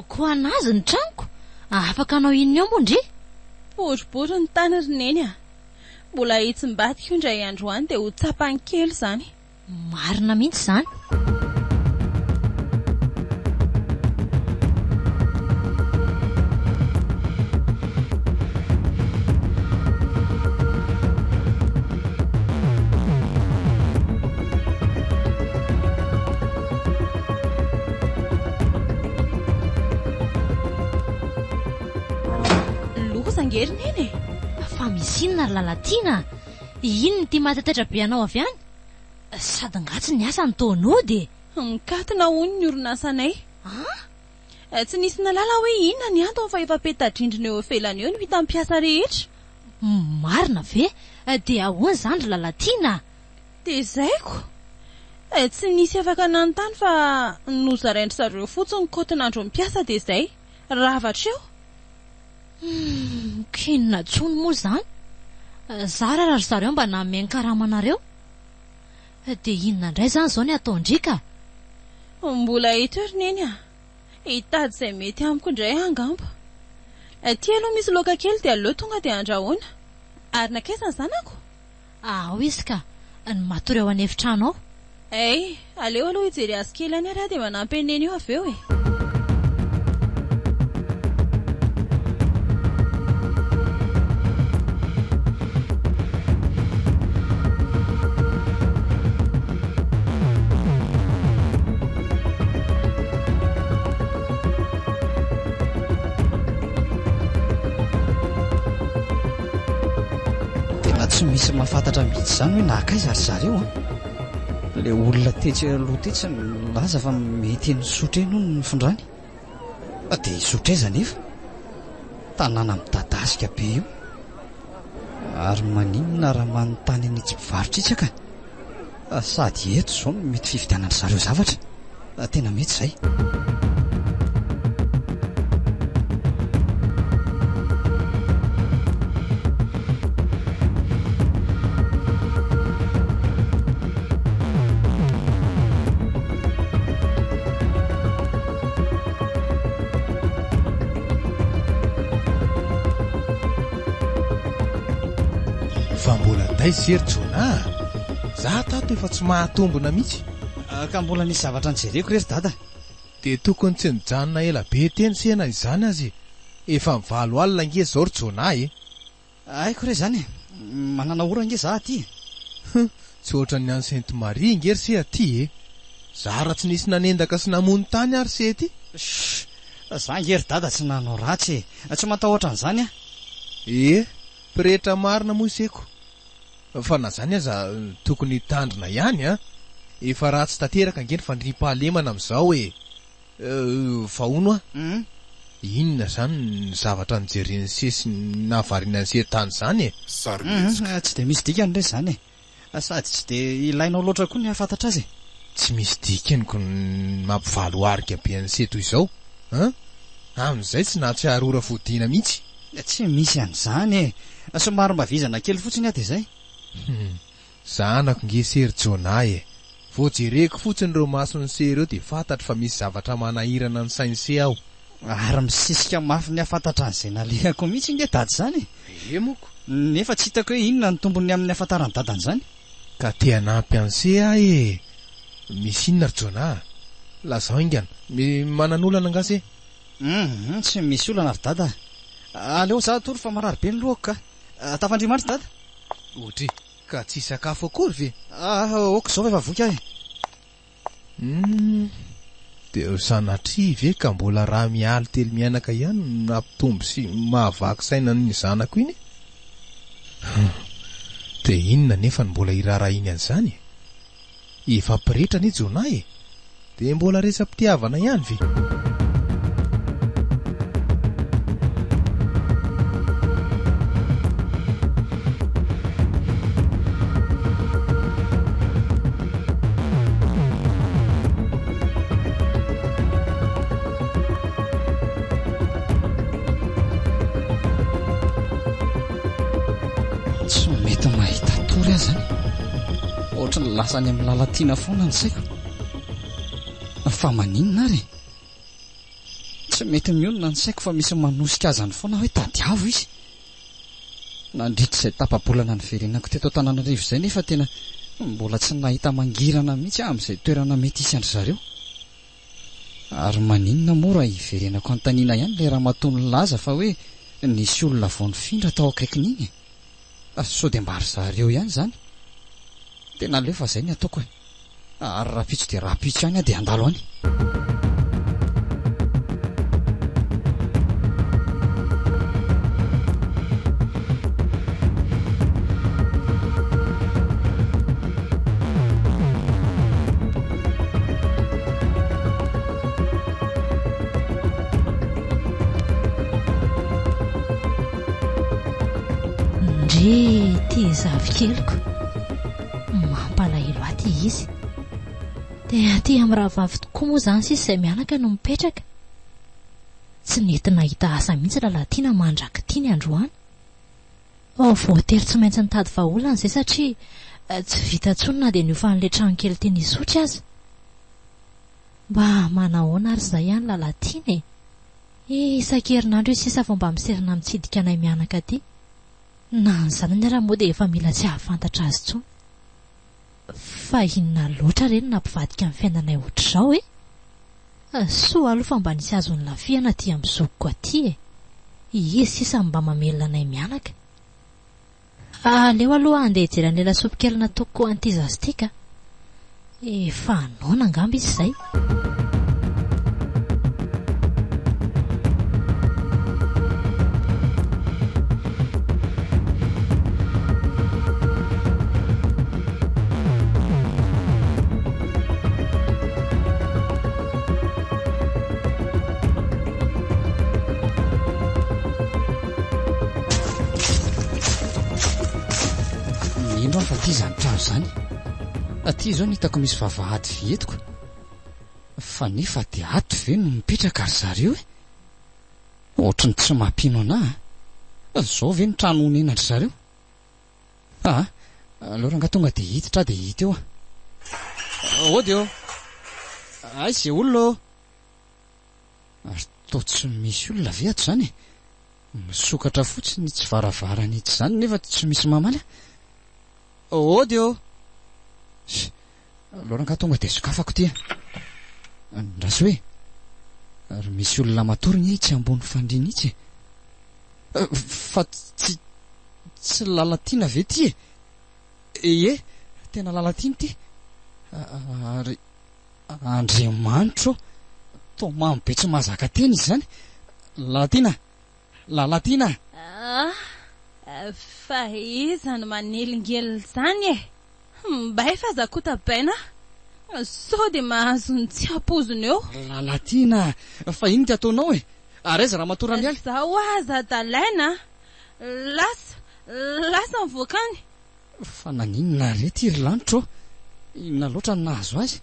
S5: Koa anazy ny tranoko? Afaka hanao inona eo moa ndry?
S1: Boribory ny tany ry neny a! Mbola hitsimbadika io indray andro any dia ho tsapany kely izany.
S5: Marina mihitsy izany.
S1: Loza ange ry Neny e!
S5: Fa misy inona ry Lalatiana a? Inona ity mahataitaitra be anao avy any? Sady nga tsy niasa ny toa nody e!
S1: Mikatona hono ny orinasanay.
S5: An?
S1: Tsy nisy nahalala hoe inona ny antony fa efa peta-drindrina eo ivelany eo no hitan'ny mpiasa rehetra.
S5: Marina ve? Dia ahoana izany ry Lalatiana a?
S1: Dia zaiko! Tsy nisy afaka nanontany fa nozarain-dry zareo fotsiny ny kaotin'andron'ny mpiasa dia izay. Rava hatreo.
S5: Humm, k'inona intsony moa izany? Zara raha ry zareo mba nanome ny karamanareo. Dia inona indray izany izao ny ataon-dry ka?
S1: Mbola eto ry Neny a! Hitady izay mety amiko indray aho angamba. Aty aloha misy laoka kely dia aleo tonga dia andrahoina. Ary nankaiza ny zanako?
S5: Ao izy ka, ny matory ao an'efitrano ao.
S1: Hay, aleo aloha hijery azy kely any ary aho dia manampy an'i Neny io avy eo e.
S3: Tena tsy misy mahafantatra mihitsy izany hoe nankaiza ry zareo an! Ilay olona tetsy aloha tetsy nilaza fa mety eny Isotry eny hono ny nifindrany. Dia Isotry aiza anefa? Tanàna midadasika be io. Ary maninona raha manontany an'itsy mpivarotra itsy aka? Sady eto izao no mety fividianan-dry zareo zavatra. Tena mety izay.
S2: Fa mbola taiza se ry Jonah a? Za tato efa tsy mahatombina mihitsy.
S3: Ka mbola nisy zavatra nojereko re ry dada.
S2: Dia tokony tsy nijanona ela be teny se na izany aza e! Efa mivalo alina ange izao ry Jonah e!
S3: Haiko re izany e! Manana ora ange za aty e!
S2: Hum! Tsy ohatran'ny any Sainte Marie ange ry se aty e! Zara tsy nisy nanendaka sy namono tany ary se ety.
S3: Shh! Za ange ry dada tsy nanao ratsy e! Tsy matahotra an'izany aho.
S2: Ee, pretra marina moa iseko. Fa na izany aza tokony hitandrina ihany an! Efa ratsy tanteraka ange ny fandriampahalemana amin'izao e! Fa hono hoa, inona izany ny zavatra nojeren'i se sy nahavariana an'i se tany izany e?
S3: Sarimihetsika. Tsy dia misy dikany re izany e! Sady tsy dia ilainao loatra koa ny hahafantatra azy e!
S2: Tsy misy dikany ko ny mampivalo arika be an'i se toy izao an! Amin'izay tsy nahatsiaro ora fodiana mihitsy.
S3: Tsy misy an'izany e! Somary mba vizana kely fotsiny aho dia izay.
S2: Hum! Zanako nge se ry Jonah e! Vao jereko fotsiny ireo mason'i se ireo dia fantatro fa misy zavatra manahirana ny sain'i se aho.
S3: Ary misisika mafy ny hahafantatra an'izay nalehako mihitsy nge dada izany e!
S2: Ee moko.
S3: Nefa tsy hitako hoe inona ny tombony amin'ny hahafantaran'i dada an'izany.
S2: Ka te hanampy an'i se aho e! Misy inona ry Jonah a? Lazao haingana. Manan'olana angaha se?
S3: Hum, tsy misy olana ry dada a! Aleo za hatory fa marary be ny lohako ka! Tafandria mandry dada!
S2: Ohatry, ka tsy hisakafo akory ve?
S3: Ah, ok izao fa efa voky aho e!
S2: Humm, dia sanatria ve ka mbola raha mialy telo mianaka ihany no nampitombo sy mahavaky saina an'iny zanako iny e? Humm, dia inona anefa no mbola hiraharahiany an'izany e? Efa pretra anie Jonah e! Dia mbola resa-pitiavana ihany ve?
S3: Tsy mety mahita tory aho izany. Ohatry ny lasa any amin'ny Lalatiana foana ny saiko. Fa maninona ary e? Tsy mety mionona ny saiko fa misy manosika azy any foana hoe tadiavo izy. Nandritra izay tapa-bolana niverenako teto Antananarivo izay nefa tena mbola tsy nahita mangirana mihitsy aho amin'izay toerana mety hisy an-dry zareo. Ary maninona moa raha hiverenako anontaniana ihany ilay ramatoa nilaza fa hoe nisy olona vao nifindra tao akaikin'iny e? Sao dia mba ry zareo ihany izany? Tena aleo fa izay ny ataoko e! Ary rahampitso dia rahampitso ihany aho dia handalo any.
S5: Ndry ity zafikeliko. Mampalahelo ahy ity izy. Dia aty amin'ny rahavavy tokoa moa izany sisa izay mianaka no mipetraka. Tsy nety nahita asa mihitsy Lalatiana mandrak'ity ny androany. Voatery tsy maintsy nitady vahaolana izay satria tsy vita intsony na dia ny hofan'ilay trano kely teny Isotry aza. Mba manahoana ary izay any Lalatiana e? Isan-kerinandro izy sisa vao mba miserana mitsidika anay mianaka aty. Na ny zanany ara moa dia efa mila tsy hahafantatra azy intsony. Fa inona loatra re no nampivadika ny fiainanay ohatr'izao e? Soa aloha fa mba nisy azo nilafihana aty amin'ny zokiko aty e! Izy sisa no mba mamelona anay mianaka. Aleo aloha handeha hijery an'ilay lasopy kely nataoko ho an'ity zaza ity ka. Efa noana angamba izy izay.
S3: Mino aho fa aty izany trano izany. Aty izao no hitako misy vavahady vy etiko. Fa nefa dia ato ve no mipetraka ry zareo e? Ohatry ny tsy mampino anah a! Izao ve ny trano onenan-dry zareo? Aa! Aleo rangahy tonga dia hiditra aho dia hita eo a! Ody ô! Aiza izay olona ô? Ary toa tsy misy olona ve ato izany e? Misokatra fotsiny itsy varavarana itsy izany nefa tsy misy mamaly a! Ody ô! Sh! Aleo rangahy tonga dia sokafako ity a! Andraso hoe! Ary misy olona matory anie itsy ambony fandriana itsy e! Fa tsy tsy Lalatiana ve ity e? Ie, tena Lalatiana ity! Ary Andriamanitro ô! Toa mamo be tsy mahazaka tena izy izany! Lalatiana! Lalatiana!
S1: Ah! Fa iza no manelingelina izany e? Mbay fa aza kotabaina aho sao dia mahazo ny tsy ampoizina eo.
S3: Lalatiana! Fa inona ity ataonao e? Ary aiza Ramatoa Ramialy?
S1: Izaho aza adalaina a! Lasa! Lasa mivoaka any!
S3: Fa naninona re ity ry lanitra ô? Inona loatra no nahazo azy?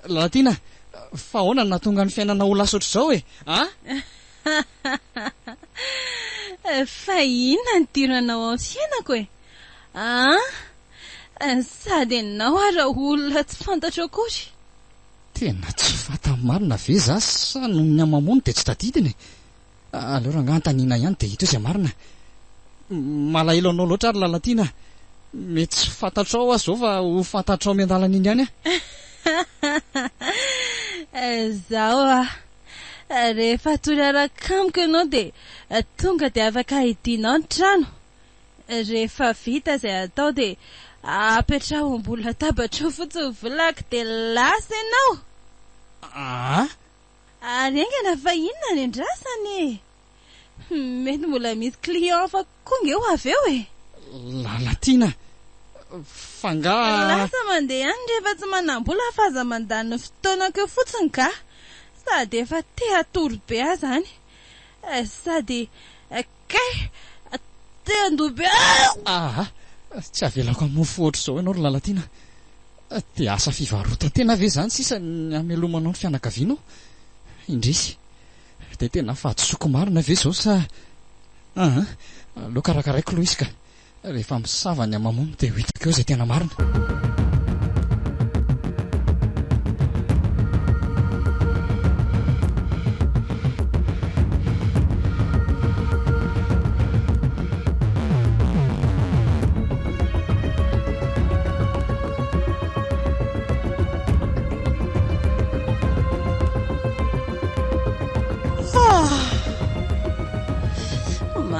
S3: Lalatiana, fa ahoana no nahatonga ny fiainana ho lasa ohatr'izao e? A?
S1: Fa inona no idiranao ao amin'ny fiainako e? A? Sady ianao ara olona tsy fantatro akory.
S3: Tena tsy fantany marina ve za sa noho ny hamamoany dia tsy tadidiny e? Aleo rangahy anontaniana ihany dia hita eo izay marina. Malahelo anao loatra ary Lalatiana a! Mety tsy fantatrao aho izao fa ho fantatrao miandalana iny ihany aho.
S1: Izao a! Rehefa hatory araka amiko ianao dia tonga dia afaka hidianao ny trano. Rehefa vita izay atao dia apetraho ambony latabatra eo fotsiny ny volako dia lasa ianao!
S3: Aa!
S1: Ary haingana fa inona ny andrasana e? Mety mbola misy client hafa koa nge ho avy eo e!
S3: Lalatiana, fa nga.
S1: Lasa mandeha any rehefa tsy manam-bola fa aza mandany ny fotoanako eo fotsiny ka! Sady efa te hatory be aho zany. Sady kay te handoa be
S3: Aa! Tsy avelako hamofo ohatr'izao ianao ry Lalatiana. Dia asa fivarotan-tena ve izany sisa ny hamelomanao ny fianakavianao? Indrisy. Dia tena fahadisoako marina ve izao sa. Aa! Aleo karakaraiko aloha izy ka. Rehefa misava ny hamamoany dia ho hitako eo izay tena marina.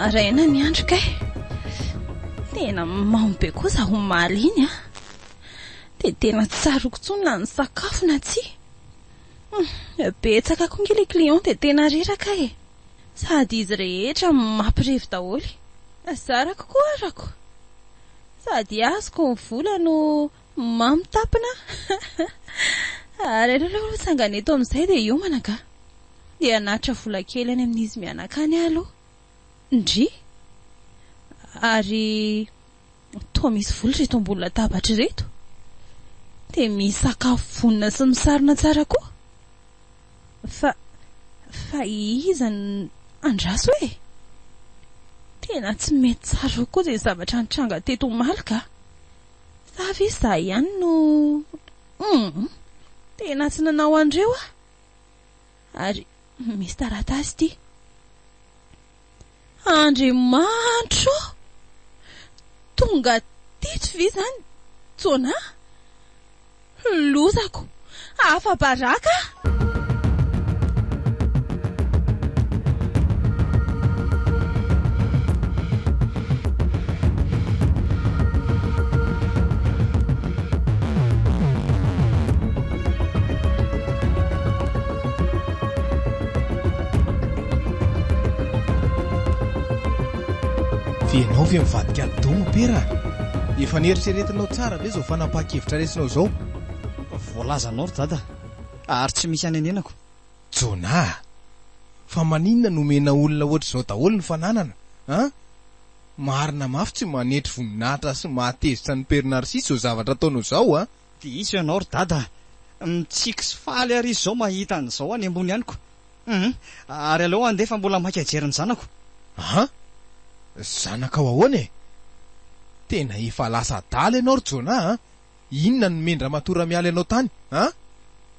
S1: Maraina ny andro kay. Tena mamo be koa za omaly iny a. Dia tena tsy tsaroako intsony na nisakafo na tsia. Betsaka koa nge le client dia tena reraka e. Sady izy rehetra mampirevy daholo. Zarako koa arako. Sady azoko ny vola no mamo tapina Ary aleo aloha hitsangana eto amin'izay dia hiomana ka. Dia hanatitra vola kely any amin'izy mianaka any aho aloha. Ndry. Ary toa misy vola ireto ambony latabatra ireto. Dia misy sakafo vonona sy misarona tsara koa. Fa, fa iza no andraso e? Tena tsy mety tsara koa izay zavatra nitranga teto omaly ka. Sa ve izaho ihany no humm, tena tsy nanao an'ireo aho? Ary misy taratasy ity. Andriamanitra ô! Tonga teto ve izany Jonah? Lozako! Afa-baraka aho!
S2: F'ianao ve mivadika ado mopera a? Efa neritreretinao tsara ve izao fanapahan-kevitra raisinao izao?
S3: Voalazanao ry dada, ary tsy misy anenenako.
S2: Jonah a! Fa maninona no omena olona ohatr'izao daholo ny fananana an? Marina mafy tsy manetry voninahitra sy mahatezitra an'i Père Narcisse izao zavatra ataonao izao an!
S3: Diso ianao ry dada a! Mitsiky sy faly ary izy izao mahita an'izao any ambony any ko! Hum! Ary aleo handeha fa mbola maika hijery ny zanako.
S2: An! Zanakao ahoana e? Tena efa lasa adala ianao ry Jonah a! Inona no nomen-dRamatoa Ramialy anao tany an?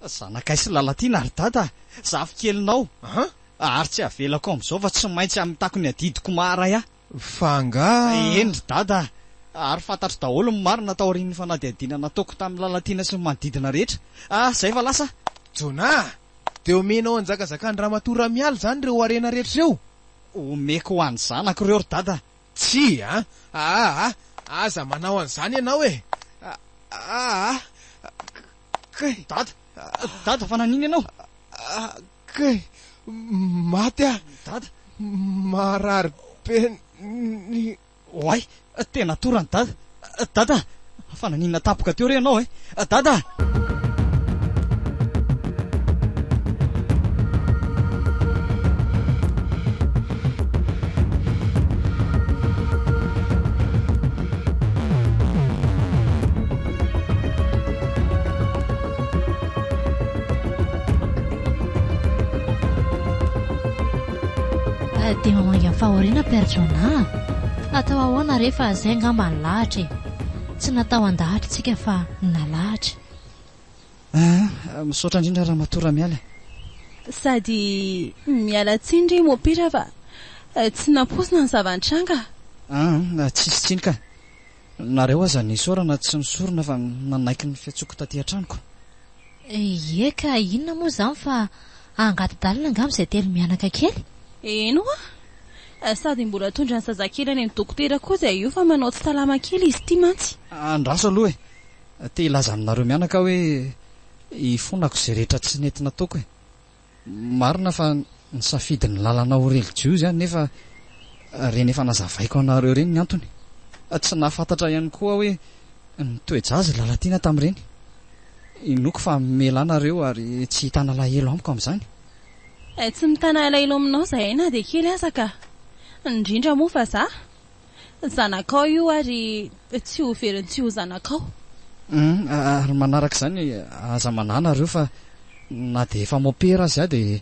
S3: Zanakay sy Lalatiana ry dada a! Zafikelinao!
S2: An!
S3: Ary tsy avelako amin'izao fa tsy maintsy hamitako ny adidiko maha ray ahy.
S2: Fa angaha.
S3: Eny ry dada a! Ary fantatro daholo ny marina taorian'ny fanadihadiana nataoko tamin'i Lalatiana sy ny manodidina rehetra. Ah, izay fa lasa.
S2: Jonah! Dia omenao hanjakazakan-dRamatoa Ramialy izany ireo harena rehetra ireo?
S3: Omeko ho an'ny zanako ireo ry dada.
S2: Tsia a! Aa! Aza manao an'izany ianao e! Aa! Kay!
S3: Dada! Dada, fa naninona ianao?
S2: Kay! Maty aho!
S3: Dada!
S2: Marary be ny.
S3: Oay! Tena torana Dada! Dada! Fa naninona tampoka teo re ianao e? Dada!
S4: Dia mamangy amin'ny fahoriana Père Jonah a! Atao ahoana re fa zay angamba ny lahatra e! Tsy natao handahatra isika fa nalahatra.
S3: Ah, misaotra indrindra Ramatoa Ramialy a!
S1: Sady miala tsiny ry Mopera fa tsy nampoizina ny zava-nitranga.
S3: Ah, tsisy tsiny ka! Nareo aza nisaorana tsy nisorona fa nanaiky ny fiantsoako taty an-tranoko.
S4: Ie ka inona moa izany fa angady-dalana angamba izay telomianaka kely?
S1: Eny hoa! Sady mbola tondra ny zazakely any amin'ny dokotera koa izay io fa manao tsy salama kely izy ity mantsy.
S3: Andraso aloha e! Te hilaza aminareo mianaka aho hoe ifonako izay rehetra tsy nety nataoko e! Marina fa nisafidy ny lalana ho relijiozy aho nefa ireny efa nazavaiko anareo ireny ny antony. Tsy nahafantatra ihany koa aho hoe nitoe-jaza i Lalatiana tamin'ireny. Inoako fa hamela ahy nareo ary tsy hitana alahelo amiko amin'izany.
S1: Tsy mitana alahelo aminao izahay na dia kely aza ka. Indrindra moa fa za. Zanakao io ary tsy ho very ny tsy ho zanakao.
S3: Humm ary manaraka izany aza manahy nareo fa na dia efa mopera aza aho dia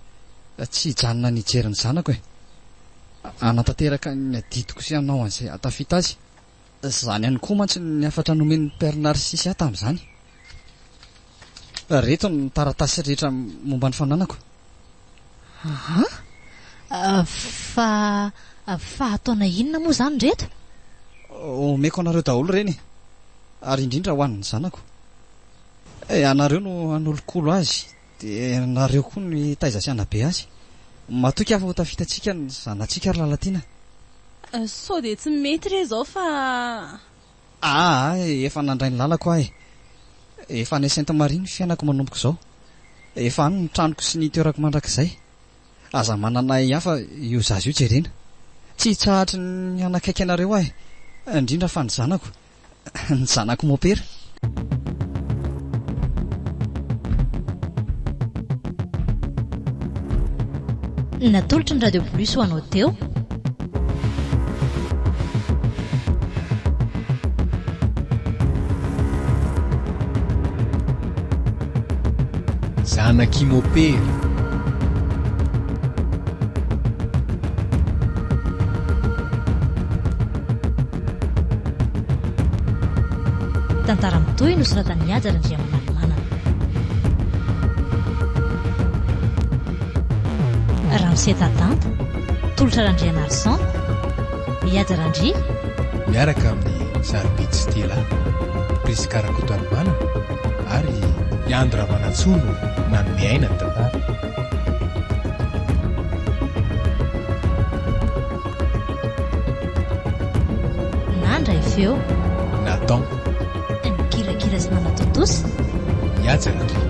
S3: tsy hijanona ny hijery ny zanako e! Hanatanteraka ny adidiko sy hanao an'izay hahatafita azy. Izany ihany koa mantsy ny hafatra nomen'i Père Narcisse ahy tamin'izany. Ireto ny taratasy rehetra momba ny fananako.
S4: Aa! Fa fa ataona inona moa izany ireto?
S3: Omeko anareo daholo ireny e! Ary indrindra ho an'ny zanako. Ianareo no hanolokolo azy, dia ianareo koa no hitaiza sy hanabe azy. Matoky aho fa ho tafitantsika ny zanatsika ry Lalatiana.
S1: Sao dia tsy mety re izao fa.
S3: Aa, efa nandray ny lalako aho e! Efa any Sainte Marie ny fiainako manomboka izao. Efa any ny tranoko sy ny toerako mandrakizay. Aza manana ahiahy fa io zaza io jerena. Tsy hitsahatry ny hanakaiky anareo aho e! Indrindra fa ny zanako. Ny zanako mopera.
S4: Natolotry ny Radio Plus ho anao teo.
S2: Zanak'i Mopera.
S4: Tantara mitohy nosoratan'i Haja Randriamanalomanana. Ramose Dadanta, Tolotra Randrianarison.
S5: I Haja Randria.
S2: Miaraka amin'i Sarobidy Stella, Prisca Rakotoarimanana ary i Andry Ramanantsoa no nanome aina ny tantara.
S5: Nandray feo.
S2: Nathan.
S5: Nikirakira sy nanatontosa.
S2: I Haja Randria.